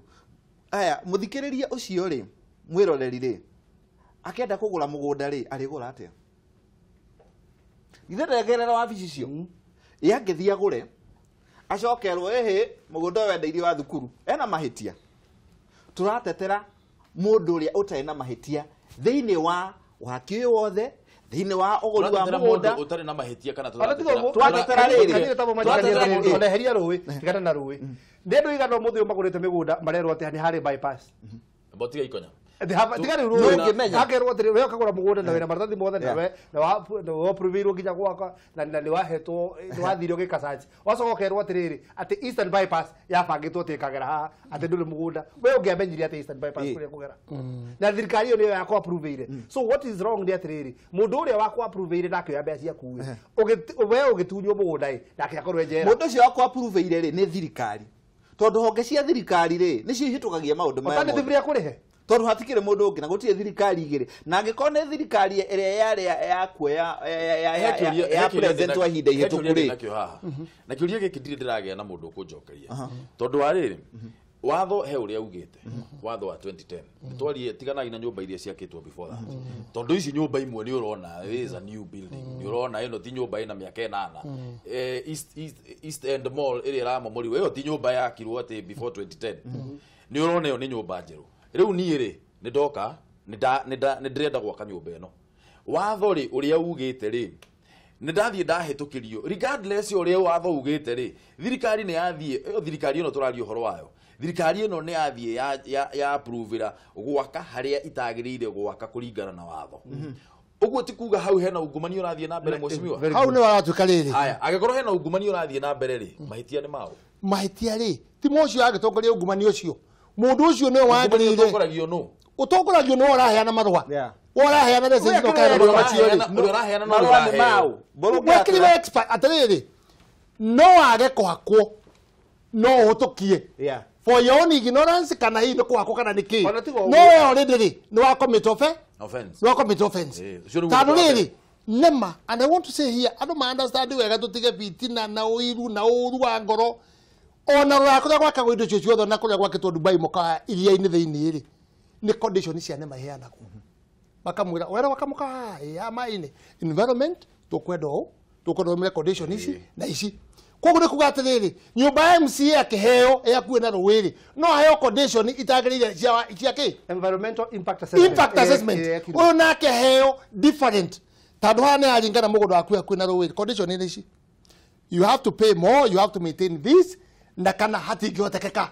Aya mũthikĩrĩria ũcio rĩ mwĩroreri rĩ akĩenda kũgũra mũgũnda rĩ arĩgũra atĩa? Ithe ndegerera wabici icio ĩ angĩthiĩ agũre acokerwo ĩhĩ mũgũnda ũyũ wendeirio wa thukuru ena mahĩtia. Tũratetera mũndũ ũrĩa ũtarĩ na mahĩtia thĩinĩ wa waki ũyũ wothe thĩinĩ wa ũgũri wa mũgũnda ũtarĩ na mahĩtia kana tũratetera rĩrĩ ona eheria rũĩ tigana na rũĩ nĩ andũ igana ũmũthĩ ũyũ magũrĩte mĩgũnda marerwo atĩ nĩ harĩ bypass. Tiga Ikonya tiga rĩu rũĩ akerwo atĩrĩ we ũkagũra mũgũnda na wĩna maratathi mothe na we na waapproveirwo nginya gwaka na nĩ wahetwo nĩ wathire ũgĩka search wacoka ũkerwo atĩrĩrĩ atĩ Eastern bypass yabangĩtwo atĩ ĩkagera haha atĩ ndũrĩ mũgũnda we ũngĩamenyire atĩ Eastern bypass kũrĩa kũgera na thirikari ĩyo nĩyo yakũapproveire. So what is wrong nĩ atĩrĩrĩ mũndũ ũrĩa wakũapproveire nake oya mbeca ciaku ĩ we ũgĩtunywo mũgũnda ĩ nake akorwo e njera. Mũndũ ũcio wakũapproveire rĩ nĩ thirikari tondũ honge cia thirikari rĩ nĩcio ihĩtũkagia maũndũ maya mothe tondũ hatikĩrĩ mũndũ ũngĩ na gũtirĩ thirikari igĩrĩ na angĩkorwo nĩ thirikari ĩrĩa yarĩ yakuoya ya president wa ihinda ihĩtũku rĩ. Na kĩũria gĩkĩ ndirĩ ndĩragĩa na mũndũ ũkũnjokeria tondũ wa rĩrĩ watho he ũrĩa ugĩte watho wa 2010 twarie tiganai na nyũmba iria ciakĩtwo before that tondũ ici nyũmba imwe nĩ ũrona is a new building nĩ ũrona ĩno ti nyũmba ĩna mĩaka ĩnana. East End Mall ĩrĩa ĩramomorirwo ĩyo ti nyũmba yakirwo atĩ before 2010 nĩ ũrona ĩyo nĩ nyũmba njerũ. Rĩu niĩ rĩ nĩ ndoka nĩ ndĩrenda gwaka nyũmba ĩno watho rĩ ũrĩa ugĩte rĩ nĩ ndathiĩ ndahĩtũkĩrio regardless ũrĩa watho ugĩte rĩ thirikari nĩ yathiĩ ĩyo thirikari ĩno tũraria ũhoro wayo thirikari ĩno nĩ yathiĩ ya approve-ĩra gwaka harĩa itagĩrĩire gwaka kũringana na watho. Uguo ti kuga hau hena ungumania ũrathiĩ na mbere mheshimiwa. Hau nĩ waratuĩka rĩrĩ. Haya, angĩkorwo hena ungumania ũrathiĩ na mbere rĩ, mahĩtia nĩ mao. Mahĩtia rĩ, ti mũcio agĩtongoria ungumania ũcio. Mũndũ ũcio nĩwe wagĩrĩire. Ũtongoragio nũ? Ũtongoragio nĩwe ũraheana marũa. Ũraheana message no kaheana marũa macio rĩ. Ũrĩa ũraheana no ũrĩa ũraheo. Wekĩrirwo expert atĩrĩrĩ, no wage kũhakwo, no ũhũtũkie. For your own ignorance kana hihi nĩ kũhakwo kana nĩ kĩ. No we already rĩ, nĩ wa commit offense. Nĩ wa commit offense. Tondũ rĩrĩ, nema, and I want to say here, andũ ma understand wega tũtige bitina na ũiru na ũru wa ngoro. Ona rora kũrĩa gwakagwo indo icio ciothe na kũrĩa gwakĩtwo Dubai mũkawa iria-inĩ thĩinĩ rĩ, nĩ condition cia nema iheanagwo. Makamwĩra wera wakamũka ya maĩ-inĩ environment tũkwenda ũũ, tũkwenda ũmĩre condition ici na ici. Koguo nĩ kuga atĩrĩrĩ, nyũmba ya MCA akĩheo ĩhakuhĩ na rũĩ rĩ, no aheo condition itagĩrĩire cia kĩ? Environmental impact assessment. Impact assessment. Ũyũ nake aheo different. Tondũ haha nĩ aringana mũgũnda waku hakuhĩ na rũĩ, condition nĩ ici. You have to pay more, you have to maintain this, na kana hatingĩhotekeka.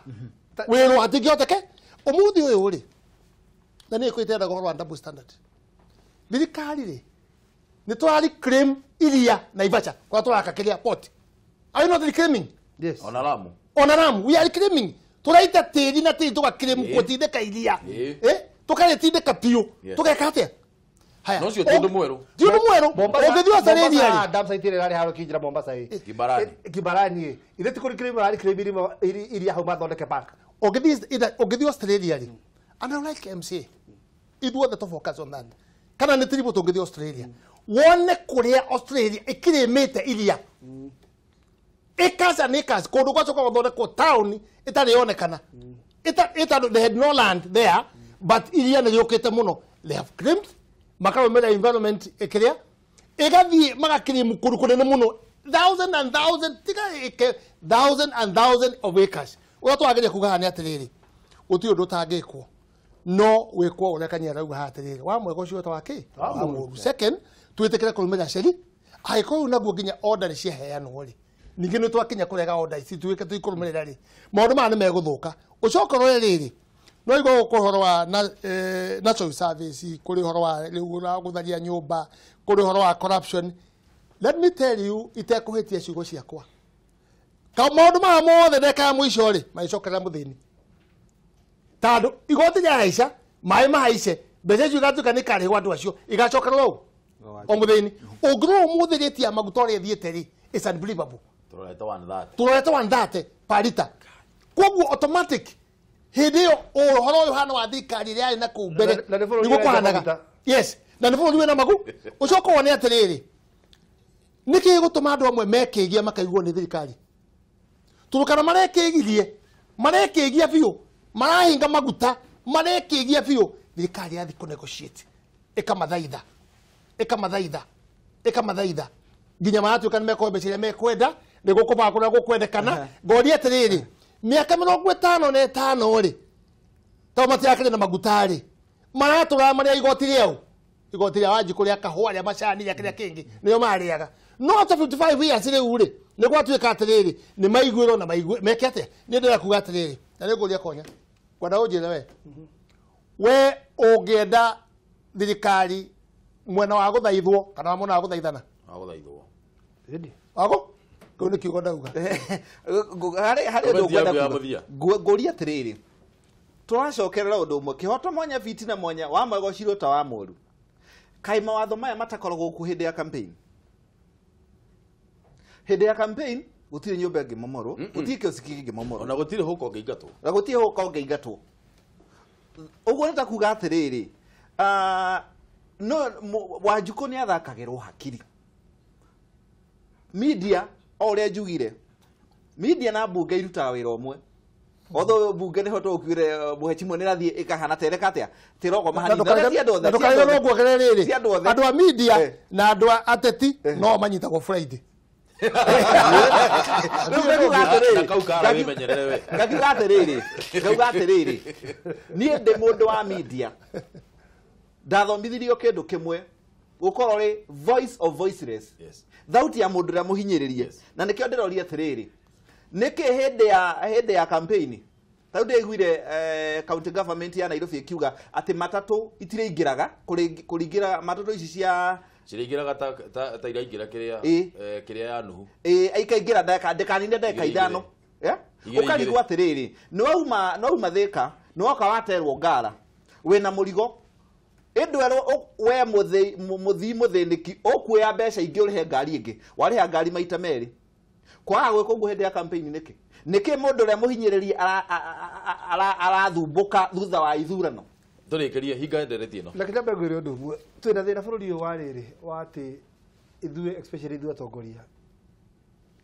Wĩrwo hatingĩhoteke. Ũmũthĩ ũyũ rĩ, na nĩ ĩkwĩte ũhoro wa double standard. Thirikari rĩ, nĩ tũrari claim iria Naivasha, kũrĩa tũraka kĩrĩa port. Are you not reclaiming? Yes. Ona Lamu. Ona Lamu, we are reclaiming. Tũraita tĩri na tĩri tũgaclaim gũtindĩka iria. Tũkarĩtindĩka biũ. Tũgeka atĩa? Haya. No cio ti ũndũ mwerũ. Ti ũndũ mwerũ. Ũngĩthiĩ Australia rĩ. Dam site ĩrĩa ĩrarĩ harĩa ũkĩingĩra Mombasa ĩ. Kibarani. Kibarani ĩ. Ithe ti kũ-reclaim mararĩ-claim iria hau mathondeke park. Ũngĩthiĩ Australia rĩ. And I like MCA. Ithuothe tũ focus on that. Kana nĩ trip tũngĩthiĩ Australia. Wone kũrĩa Australia ĩkĩrĩmĩte iria. Acres and acres, kũndũ gwacoka gũthondekwo town ĩtarĩ yonekana. They had no land there, but iria nĩ rĩũkĩte mũno. They have claimed, makarũmĩrĩra environment ĩkĩrĩa, ĩgathiĩ magakĩrĩmu kũndũ kũnene mũno, thousand and thousand, tiga ĩke, thousand and thousand of acres. Ũrĩa twagĩrĩire kuga haha nĩ atĩrĩrĩ, gũtirĩ ũndũ ũtangĩkwo, no wĩkwo ũrĩa Kanyia arauga haha atĩrĩrĩ, wa mwega ũcio wĩtagwo kĩ? Wa mũũru. Second, twĩtĩkĩre kũrũmĩrĩra sheria, angĩkorwo rĩu naguo nginya order nĩ ciaheanwo rĩ, ningĩ nĩ twakinya kũrega order ici tuĩke tũikũrũmĩrĩra rĩ, maũndũ maya nĩ megũthũka. Ũcoke ũrore rĩrĩ, no igua gũkũ ũhoro wa national service, kũrĩ ũhoro wa rĩu wa gũtharia nyũmba, kũrĩ ũhoro wa corruption. Let me tell you, itekũhĩtia ciugo ciakwa, maũndũ maya mothe ndeka ya mũico rĩ, magĩcokerera mũthĩni. Tondũ igoti rĩahaica, maĩ mahaice, mbeca icio igatuĩka nĩ ikarĩhwo andũ acio, igacokerera ũũ o mũthĩni. Ũngĩrora ũmũthĩ rĩti ya maguta ũrĩa ĩthiĩte rĩ, it's unbelievable. Turorete 130. Turorete 130 per liter. Koguo automatic hĩndĩ ĩyo ũhoro ũyũ hana wa thirikari ĩrĩa yarĩ na kũu mbere nĩguo kũhanaga. Yes, na nĩ bũrũri wĩna magu. Ũcoke wone atĩrĩrĩ, nĩkĩ gĩgũtũma andũ amwe mekĩgia makaiguo nĩ thirikari? Turukana marekĩgirie, marekĩgia biũ, marahinga maguta, marekĩgia biũ. Thirikari yathi kũ negotiate, ĩkamathaitha, ĩkamathaitha, ĩkamathaitha nginya maratuĩka nĩ mekũhe mbeca iria mekwenda, nĩ gũkũbaga kũrĩa gũkwendekana. Ngoria atĩrĩrĩ, mĩaka 55 rĩ, tondũ matirakĩrĩ na maguta rĩ, maratũraga marĩa igoti rĩao, igoti rĩa Wanjikũ, rĩa kahũa, rĩa macani, rĩa kĩrĩa kĩngĩ, nĩo marĩaga. No after 55 years rĩu rĩ, nĩ gwatuĩka atĩrĩrĩ, nĩ maiguĩrwo na maigue, meke atĩa? Niĩ ndĩrenda kuga atĩrĩrĩ, na nĩ ngũria Konya, ngwenda ũnjĩre we, we ũngĩenda thirikari mwena wa gũthaithwo kana wa mwena wa gũthaithana? Wa gũthaithwo. Wago? Kĩu nĩ kiugo ndauga. Harĩ ũndũ ngwenda kuga. Ngũria atĩrĩrĩ, tũracokerera ũndũ ũmwe, kĩhoto mwanya bitina mwanya, wa mwega ũcirwo ta wa mũũru. Kaĩ mawatho maya matakoragwo kuo hĩndĩ ya campaign? Hĩndĩ ya campaign gũtirĩ nyũmba ĩngĩmomorwo, gũtirĩ kĩosiki kĩngĩmomorwo, ona gũtirĩ hũka ũngĩingatwo, na gũtirĩ hũka ũngĩingatwo. Ũguo nĩ ta kuga atĩrĩrĩ, no Wanjikũ nĩ athakagĩrwo hakiri. Media o ũrĩa njugire, media na mbunge irutaga wĩra ũmwe. Although mbunge nĩho tũkiure mũhecimwo nĩ ĩrathiĩ ĩkahana ta ĩreka atĩa, tĩrogoma hanini. Na ti andũ othe, Ndũkariganĩrwo nguongerere rĩrĩ, ti andũ othe. Andũ a media na andũ a ateti no manyitagwo Friday. Ngakiuga atĩrĩrĩ, ngauga atĩrĩrĩ, niĩ ndĩ mũndũ wa media, ndathomithirio kĩndũ kĩmwe, gũkorwo rĩ voice of voiceless, thauti ya mũndũ ũrĩa mũhinyĩrĩrie. Na nĩkĩo ndĩroria atĩrĩrĩ, nĩkĩ hĩndĩ ya campaign Ta rĩu ndĩraiguire county government ya Nairobi ĩkiuga atĩ matatũ itiraingĩraga kũringĩra matatũ ici cia ciraingĩraga ta iraingĩra kĩrĩa kĩrĩa ya Nuhu. Ikaingĩra ndĩkanine ndagĩka 5. Ũkarigwo atĩrĩrĩ, nĩwauma Thĩka, nĩwoka waterwo ngara wĩna mũrigo, ĩndwerwo we mũthii mũthĩnĩki ũkuoya mbeca ingĩ ũrĩhe ngari ĩngĩ, warĩha ngari maita merĩ. Kwaga gwĩka ũguo hĩndĩ ya campaign nĩkĩ? Nĩkĩ mũndũ ũrĩa mũhinyĩrĩrie arathumbũka thutha wa ithurano? Tũrĩkĩrie hinga ndereti ĩno. Reke nyambe ngwĩre ũndũ ũmwe, twĩna thĩna bũrũri ũyũ wa rĩrĩ wa atĩ ithuĩ especially ithuĩ atongoria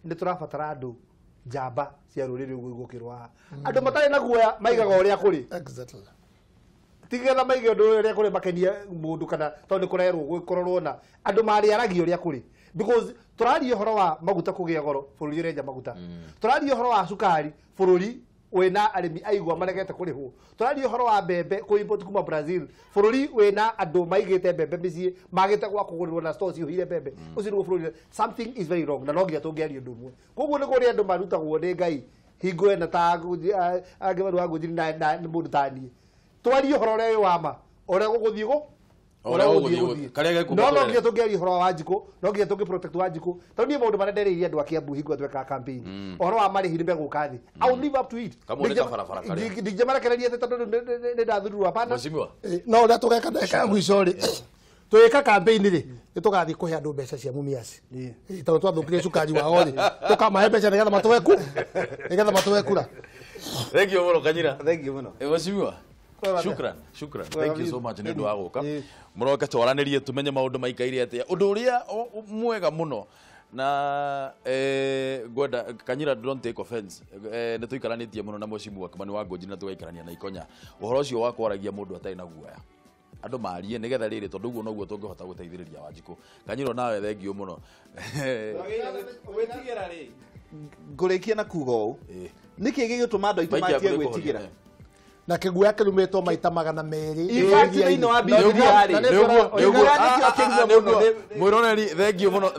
nĩ tũrabatara andũ njamba cia rũrĩrĩ ũguo igũkĩrwo haha, andũ matarĩ na guoya maigaga ũrĩa kũrĩ. Exactly. Tigetha maige ũndũ ũrĩa kũrĩ makenie mũndũ kana tondũ nĩ kũrerwo kũrorwo na andũ marĩaragia ũrĩa kũrĩ, because tũraria ũhoro wa maguta kũgĩa goro, bũrũri ũrenja maguta. Tũraria ũhoro wa cukari, bũrũri wĩna arĩmi aigua maregete kũrĩhwo. Tũraria ũhoro wa mbembe kũ import kuma Brazil, bũrũri wĩna andũ maigĩte mbembe mĩciĩ magĩte gwa kũgũrĩrwo na stores cihũire mbembe. Ũcio nĩguo bũrũri, something is very wrong na no nginya tũngĩaria ũndũ ũmwe. Koguo nĩ kũrĩ andũ marutagwo nĩ Ngai hingo ĩna ta angĩ marua ngũnjiri na mũndũ ta niĩ, twarie ũhoro ũrĩa wĩ wa ma, ũrĩa gũgũthiĩ gũ no nginya tũngĩaria ũhoro wa Wanjikũ, no nginya tũngĩ protect Wanjikũ, tondũ niĩ maũndũ marĩa ndereirie andũ a Kiambu hingo twekaga campaign, ũhoro wa marĩhi nĩ megũka thĩ. I will live up to it. Ndingĩmarekereria atĩ tondũ nĩ ndathurirwo, hapana. No ũrĩa tũgeka ndagĩka ya mũico rĩ, twĩka campaign rĩ, nĩ tũgathiĩ kũhe andũ mbeca cia Mumias, tondũ twathũkirie cukari wao rĩ, tũkamahe mbeca nĩgetha matũhe kura. Thank you mũno Kanyira. Thank you mũno. Mheshimiwa, Shukran, shukran. Thank you so much nĩ ũndũ wa gũka. Mũroke twaranĩrie tũmenye maũndũ maikaire atĩa. Ũndũ ũrĩa mwega mũno na ngwenda Kanyira, don't take offense. Nĩ tũikaranĩtie mũno na Mheshimiwa Kimani wa Ngũnjiri na tũgaikarania na Ikonya. Ũhoro ũcio wa kwaragia mũndũ atarĩ na guoya. Andũ marie nĩgetha rĩrĩ tondũ ũguo noguo tũngĩhota gũteithĩrĩria Wanjikũ. Kanyira nawe thank you mũno. Gwĩtigĩra rĩ, ngũrĩkia na kuga ũũ. Nĩkĩ gĩgũtũma andũ aitũ matige gwĩtigĩra? Na kĩguoya kĩrumĩtwo maita 200. In fact, thĩinĩ wa Bibilia rĩ, Mwĩroreri, thank you mũno.